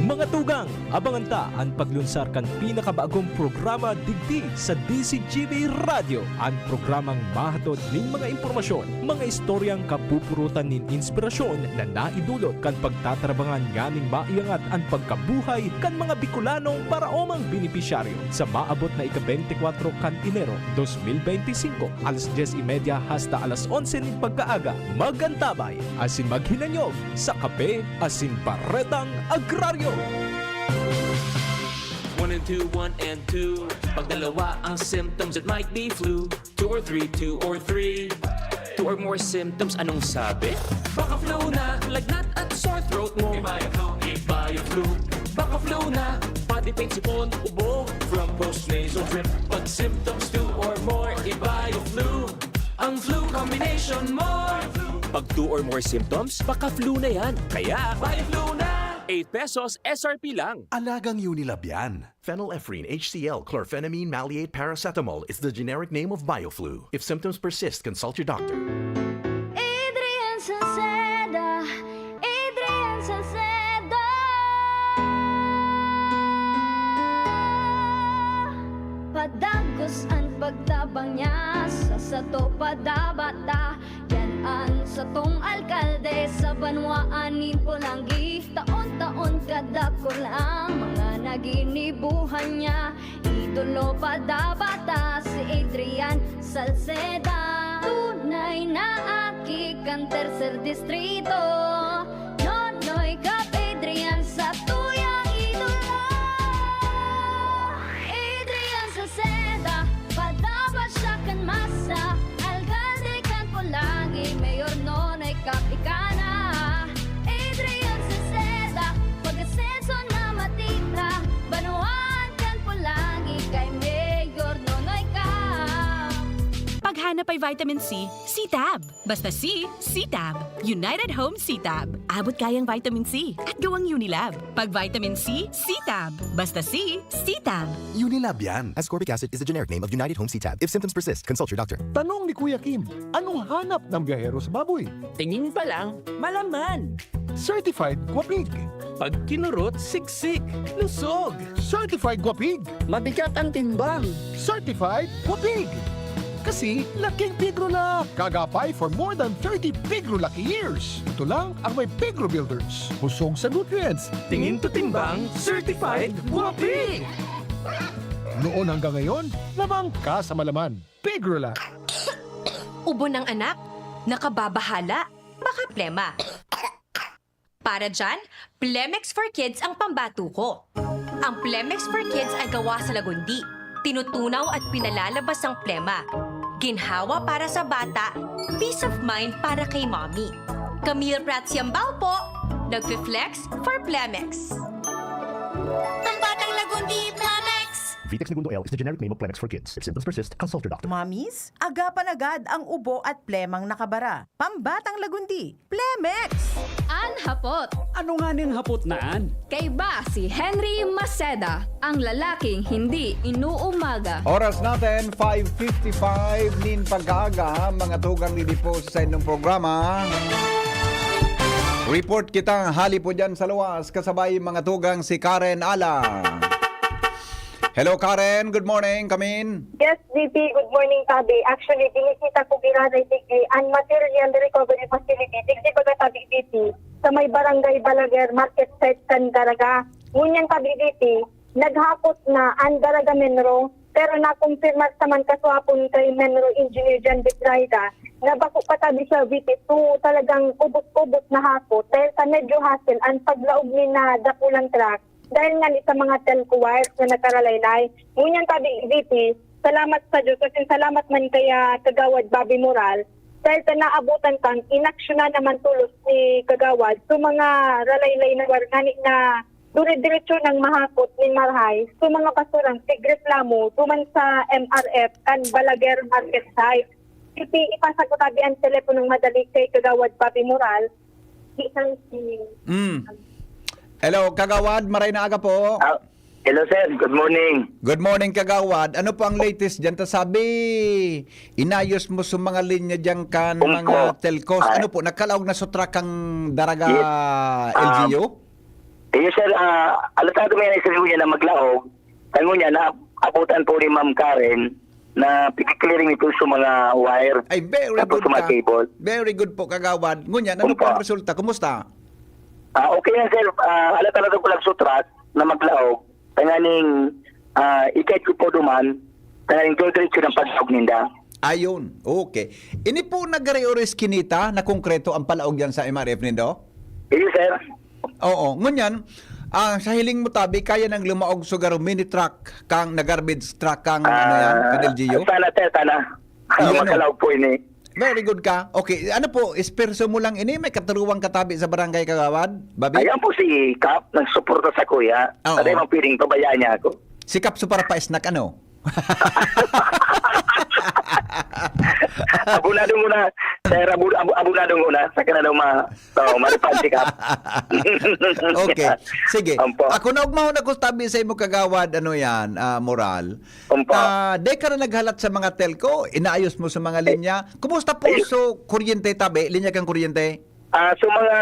Mga tugang, abangan ta an paglunsar kan pinakabagong programa digdi sa D Z G B Radyo, an programang mahatod nin mga impormasyon, mga istoryang kapupurutan nin inspirasyon na naidulot kan pagtatarabangan nganing maiangat an pagkabuhay kan mga Bicolanong paraomang benepisyaryo. Sa maabot na ika-beintikwatro kan Enero dos mil beintisinko, alas dyes y media hasta alas onse nin pagkaaga, mag-antabay asin maghinanyog sa Kape asin Baretang Agraryo. One and two, one and two. Pag dalawa ang symptoms, it might be flu. Two or three, two or three. Two or more symptoms, anong sabi? Baka flu na, lagnat at sore throat mo. Ibaya flu, ibaya flu. Baka flu na, body pain, sipon, ubo. From post nasal drip. Pag symptoms two or more, ibaya flu. Ang flu combination mo. Pag two or more symptoms, baka flu na yan. Kaya, ibaya flu na. Eight pesos S R P lang. Alagang Unilab yan. Phenylephrine H C L chlorphenamine maleate paracetamol is the generic name of Bioflu. If symptoms persist, consult your doctor. Adrian Salceda, Adrian Salceda. Padagos an pagtabang niya sa sato, padabata. Yan an satong alkalde sa banwaan nin Polangui. Taon-taon kadakul ang mga naginibuhan niya. Idolo pa dapat ta si Adrian Salceda. Tercer Distrito, Nonoy Cap Adrian sa tuyang idolo. Adrian Salceda, padaba siya kan masa, alkalde kan Polangi, Mayor Nonoy Cap ika na. Adrian Salceda, pag-asenso na matita, banwaan kan Polangi, kay Mayor Nonoy Cap. Paghanap ay vitamin C, C-Tab. Basta C, C-Tab. United Home C-Tab. Abot kayang vitamin C at gawang Unilab. Pag vitamin C, C-Tab. Basta C, C-Tab. Unilab yan. Ascorbic acid is the generic name of United Home C-Tab. If symptoms persist, consult your doctor. Tanong ni Kuya Kim, anong hanap ng biyahero sa baboy? Tingin pa lang, malaman. Certified Guapig. Pag kinurot, siksik, lusog. Certified Guapig. Mabigat ang timbang. Certified Guapig. Kasi laking Pigrula. Kagapay for more than thirty Pigro Lucky Years. Ito lang ang may Pigro Builders. Busog sa nutrients. Tingin to timbang, certified Guapig. Noon hanggang ngayon, labang ka sa malaman. Pigrula. Ubo ng anak, nakababahala, baka plema. Para dyan, Plemex for Kids ang pambatuko. Ang Plemex for Kids ay gawa sa lagundi, tinutunaw at pinalalabas ang plema. Ginhawa para sa bata, peace of mind para kay mommy. Camille Prats Yambao po, nagfi-flex for Plemex. Pambatang Lagundi, Plemex! Vitex Negundo L is the generic name of Plemex for Kids. If symptoms persist, consult your doctor. Mommies, agapan agad ang ubo at plemang nakabara. Pambatang Lagundi, Plemex! An hapot. Ano nga ning hapot na an? Kaiba si Henry Maceda, ang lalaking hindi inuumaga. Oras natin, five fifty-five nin pag-aaga, mga tugang, didi po sa inyong programa. Report kita, hali po dyan sa luwas, kasabay mga tugang si Karen Ala. Hello, Karen. Good morning. Come in. Yes, V P. Good morning, tabi. Actually, binisita ko giraray digdi an Material Recovery Facility, digdi baga tabi, V P, sa may Barangay Balaguer, Market Site, Candaraga. Ngunyan tabi, V P, naghapot na an Daraga Menro, pero nakumpirmar sa man kaswapon kay Menro Engineer John Vitraida na bako pa tabi siya, V P. So, talagang ubot-ubot na hapot dahil sa medyo hassle an paglaog ni na dakulang truck dahil nga ni sa mga telco wires na nakaralaylay. Ngunyan tabi, V P, salamat sa Diyos, as in, salamat man kaya Kagawad Bobby Moral, dahil ta naabutan tang inaksyonan naman tulos ni Kagawad sa mga ralaylay na wire ngani na dire-diretso nang mahakot nin marahay sa mga basurang tigreklamo duman sa M R F kan Balaguer Market Site. V P, ipasa ko tabi an teleponong madali kay Kagawad Bobby Moral. Di sa si Mm. Hello, Kagawad. Maray na aga po. Ah, hello, sir. Good morning. Good morning, Kagawad. Ano po ang latest dyan? Ta sabi, inayos mo sa mga linya dyan kan Opo. mga telcos. Ah. Ano po, nagkalaog na sa truck ang Daraga Yes. L G U? Um, yes, sir. Ah, alatado may na isang na maglaog. Kaya ngunyan, naabutan po ni Ma'am Karen na pigkiklearing ito sa mga wire Ay, very tapos good sa mga ka. cable. Very good po, Kagawad. Ngunyan, ano Opo. po ang resulta? Kumusta? Ah, okay lang, sir. Ah, alatado ko lang sa truck na maglaog. Tanganing, ah, ikay ko po duman, tanganing diretso ng paglaog ninda. Ayun, okay. Ini po nagari o iskinita na konkreto ang palaog yan sa M R F nindo? Yes, sir. Oo, ngunyan, ah, sa hiling mo tabi, kaya nang lumaog sa garo mini truck kang na garbage truck kang ano yan, Ah, kan L G U? sana, sir, sana. Ayun, oh. Makalaog po ini. Very good ka. Okay, ano po, esperso mo lang ini, may katuruwang katabi sa barangay, Kagawad? Babi? Ayan po si Kap, nagsuporta sa kuya. Oo. At ay, piling pabayaan niya ako. Si Kap Supar pa snack, ano? Abunado muna. Sir, abu-, abu-, abunado muna. Sa kanila ma-, oh, malipad si Kap. Okay. Sige. Ampo. Ako na ugmahon ako tabi sa imo, Kagawad, ano yan, ah, Moral. Ampo. Ah, di ka na naghalat sa mga telco, inaayos mo sa mga Eh, linya. Kumusta po ayun. so kuryente tabi, linya kang kuryente? Ah, so mga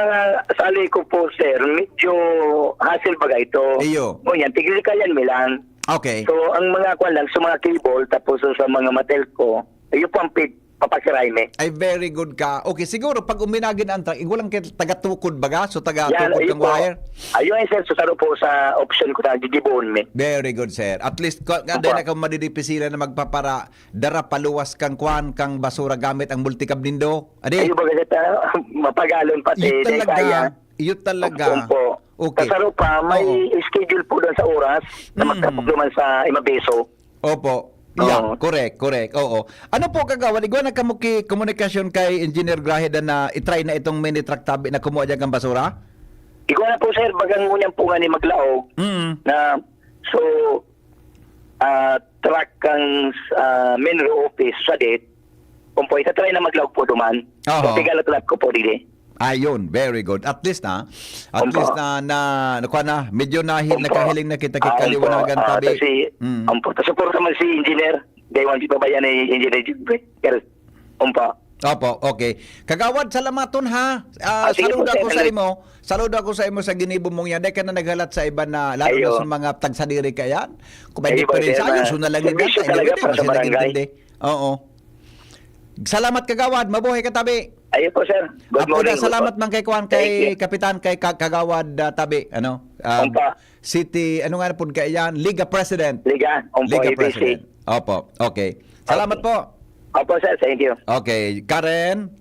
sali ko po, sir, medyo hassle baga ito. Iyo. Ngunyan, tigil kayan mi lang. Okay. So, ang mga kwan lang, sa mga cable, tapos sa mga matelco, iyo po ang feed, Papakiray mi. Ay, very good ka. Okay, siguro pag uminagin ang truck, igwa lang kay taga-tukod baga? So, taga-tukod kang wire? Ayun, sir. So, saro po sa option ko na gigibohon mi. Very good, sir. At least, ka, nga, Opo. Dahil na ka madidipisilan na magpapara, dara paluwas kang kwan, kang basura gamit ang multicab nindo. Adi? Ayun, baga, sir, ta-, mapagalon pati, Yun di talaga. Kaya. Yun talaga. Opo, opo. Okay. Kasaro pa, may Oo. schedule po doon sa oras na Mm. magtapos naman sa Imabeso. Opo. Yeah, Oo. correct, correct. Oo. Ano po, Kagawad, igwa na kamo ki komunikasyon kay Engineer Graheda na i-try na itong mini truck tabi na kumuha diyan kan basura? Igwa na po, sir. Bagang ngunyan po nga ni maglaog Mm. na, so, ah, truck kang, ah, Menro office sa det, kung po, isa-try na maglaog po duman. Oho. So, tigala truck ko po, dili. Ayun, very good. At least na, at Opo. least na, na, nakuha na, medyo nahi-, Opo. nakahiling na kita kay Ah, kaliwanagan opo. Ah, tabi. Kasi, Mm. opo, ta suporta man si Engineer. Day one, di pa ba yan ni Engineer Jubel? Pero, opo. Opo, okay. Kagawad, salamaton ha. Ah, Ah, sige saludo po, ako sir. sa imo. Saludo ako sa imo sa ginibo mong yan. Dahil ka na naghalat sa iba na, lalo Ayo. na sa mga tagsadiri ka yan. Kung may Ayo, diferensya, sir, na ayos, so na lang yung serbisyo gata, talaga hindi, para sa mas barangay. nagintindi. Oo. Salamat, Kagawad. Mabuhay ka, tabi. Ayun po, sir. Good Apo na, morning, good salamat po. man kay Kuan, Thank kay you. Kapitan, kay Ka-, Kagawad, ah, Tabi, ano? Um, Opo. City, ano nga na po kaya yan? Liga President. Liga, opo, Liga A B C. President. Opo, okay. Salamat Okay. po. Opo, sir. Thank you. Okay, Karen?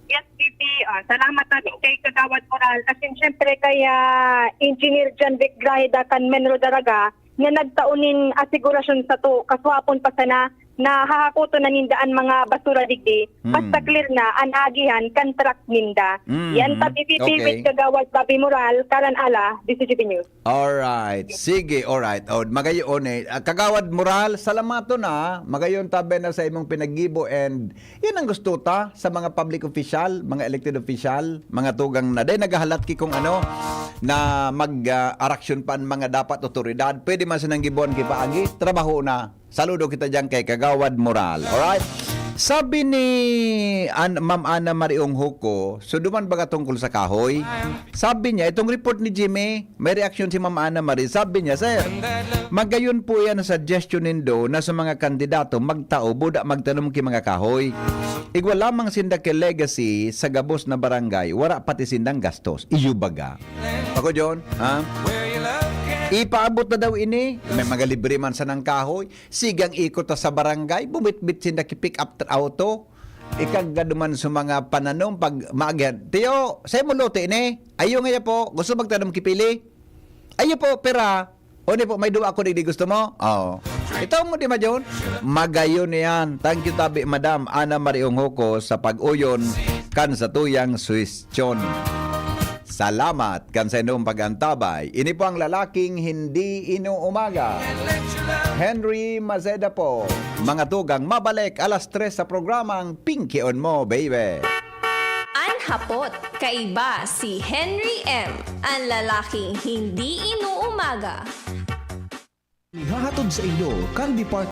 Yes, P P. Ah, salamat natin kay Kagawad Moral. As in, syempre, kay, ah, Engineer John Vic Graheda kan Menro Daraga, na nagtao nin asigurasyon sato, kaswapon pa sana na hahakoton na ninda an mga basura digdi, Mm. basta clear na an aagihan kan truck ninda. Mm. Yan, Tabi P P Okay. with Kagawad Bobby Moral, Karan Ala, D C G P News. Alright. Sige, alright. O, magayon eh. Ah, Kagawad Moral, salamaton na. Magayon tabi na sa imong pinaggibo and yan ang gusto ta sa mga public official, mga elected official, mga tugang na. Dahil naghahalat ki kung ano, na mag, ah, araksyon pa ang mga dapat otoridad. Pwede man sinang gibuan ki paagi, trabaho na. Saludo kita diyan kay Kagawad Moral. Alright? Sabi ni An-, Ma'am Ana Marie Onghuco, so duman baga tungkol sa kahoy? Sabi niya, itong report ni Jimmy, may reaksyon si Ma'am Ana Marie. Sabi niya, "Sir, magayon po yan ang suggestion nindo na sa mga kandidato, magtao, buda magtanom ki mga kahoy. Igwa lamang sinda ki legacy sa gabos na barangay, wara pati sindang gastos." Iyo baga? Ako, John, ha? Ipaabot na daw ini. May mga libre man sanang kahoy. Sigang ikot ta sa barangay, bumitbit sinda ki pick up tr-, auto. Ikagad man sa mga pananom, pag maagihan, "Tiyo, sa'yo mo lote ni? Ayo ngaya po, gusto magtanom ki pili?" "Ayo po, pera." "O ni po, may duwa ako digdi, gusto mo?" Oo. Ito mo di ma, John? Magayon yan. Thank you, tabi, Madam Ana Marie Onghuco, sa pag-uyon kan sa tuyang suwestyon. Salamat kan sa inyong pag-antabay. Ini po ang Lalaking Hindi Inuumaga. Henry Maceda po. Mga tugang, mabalik alas tres sa programang Pinkion Mo, Baby. An hapot, kaiba si Henry M, an lalaking hindi inuumaga. Ihahatod sa inyo kan Department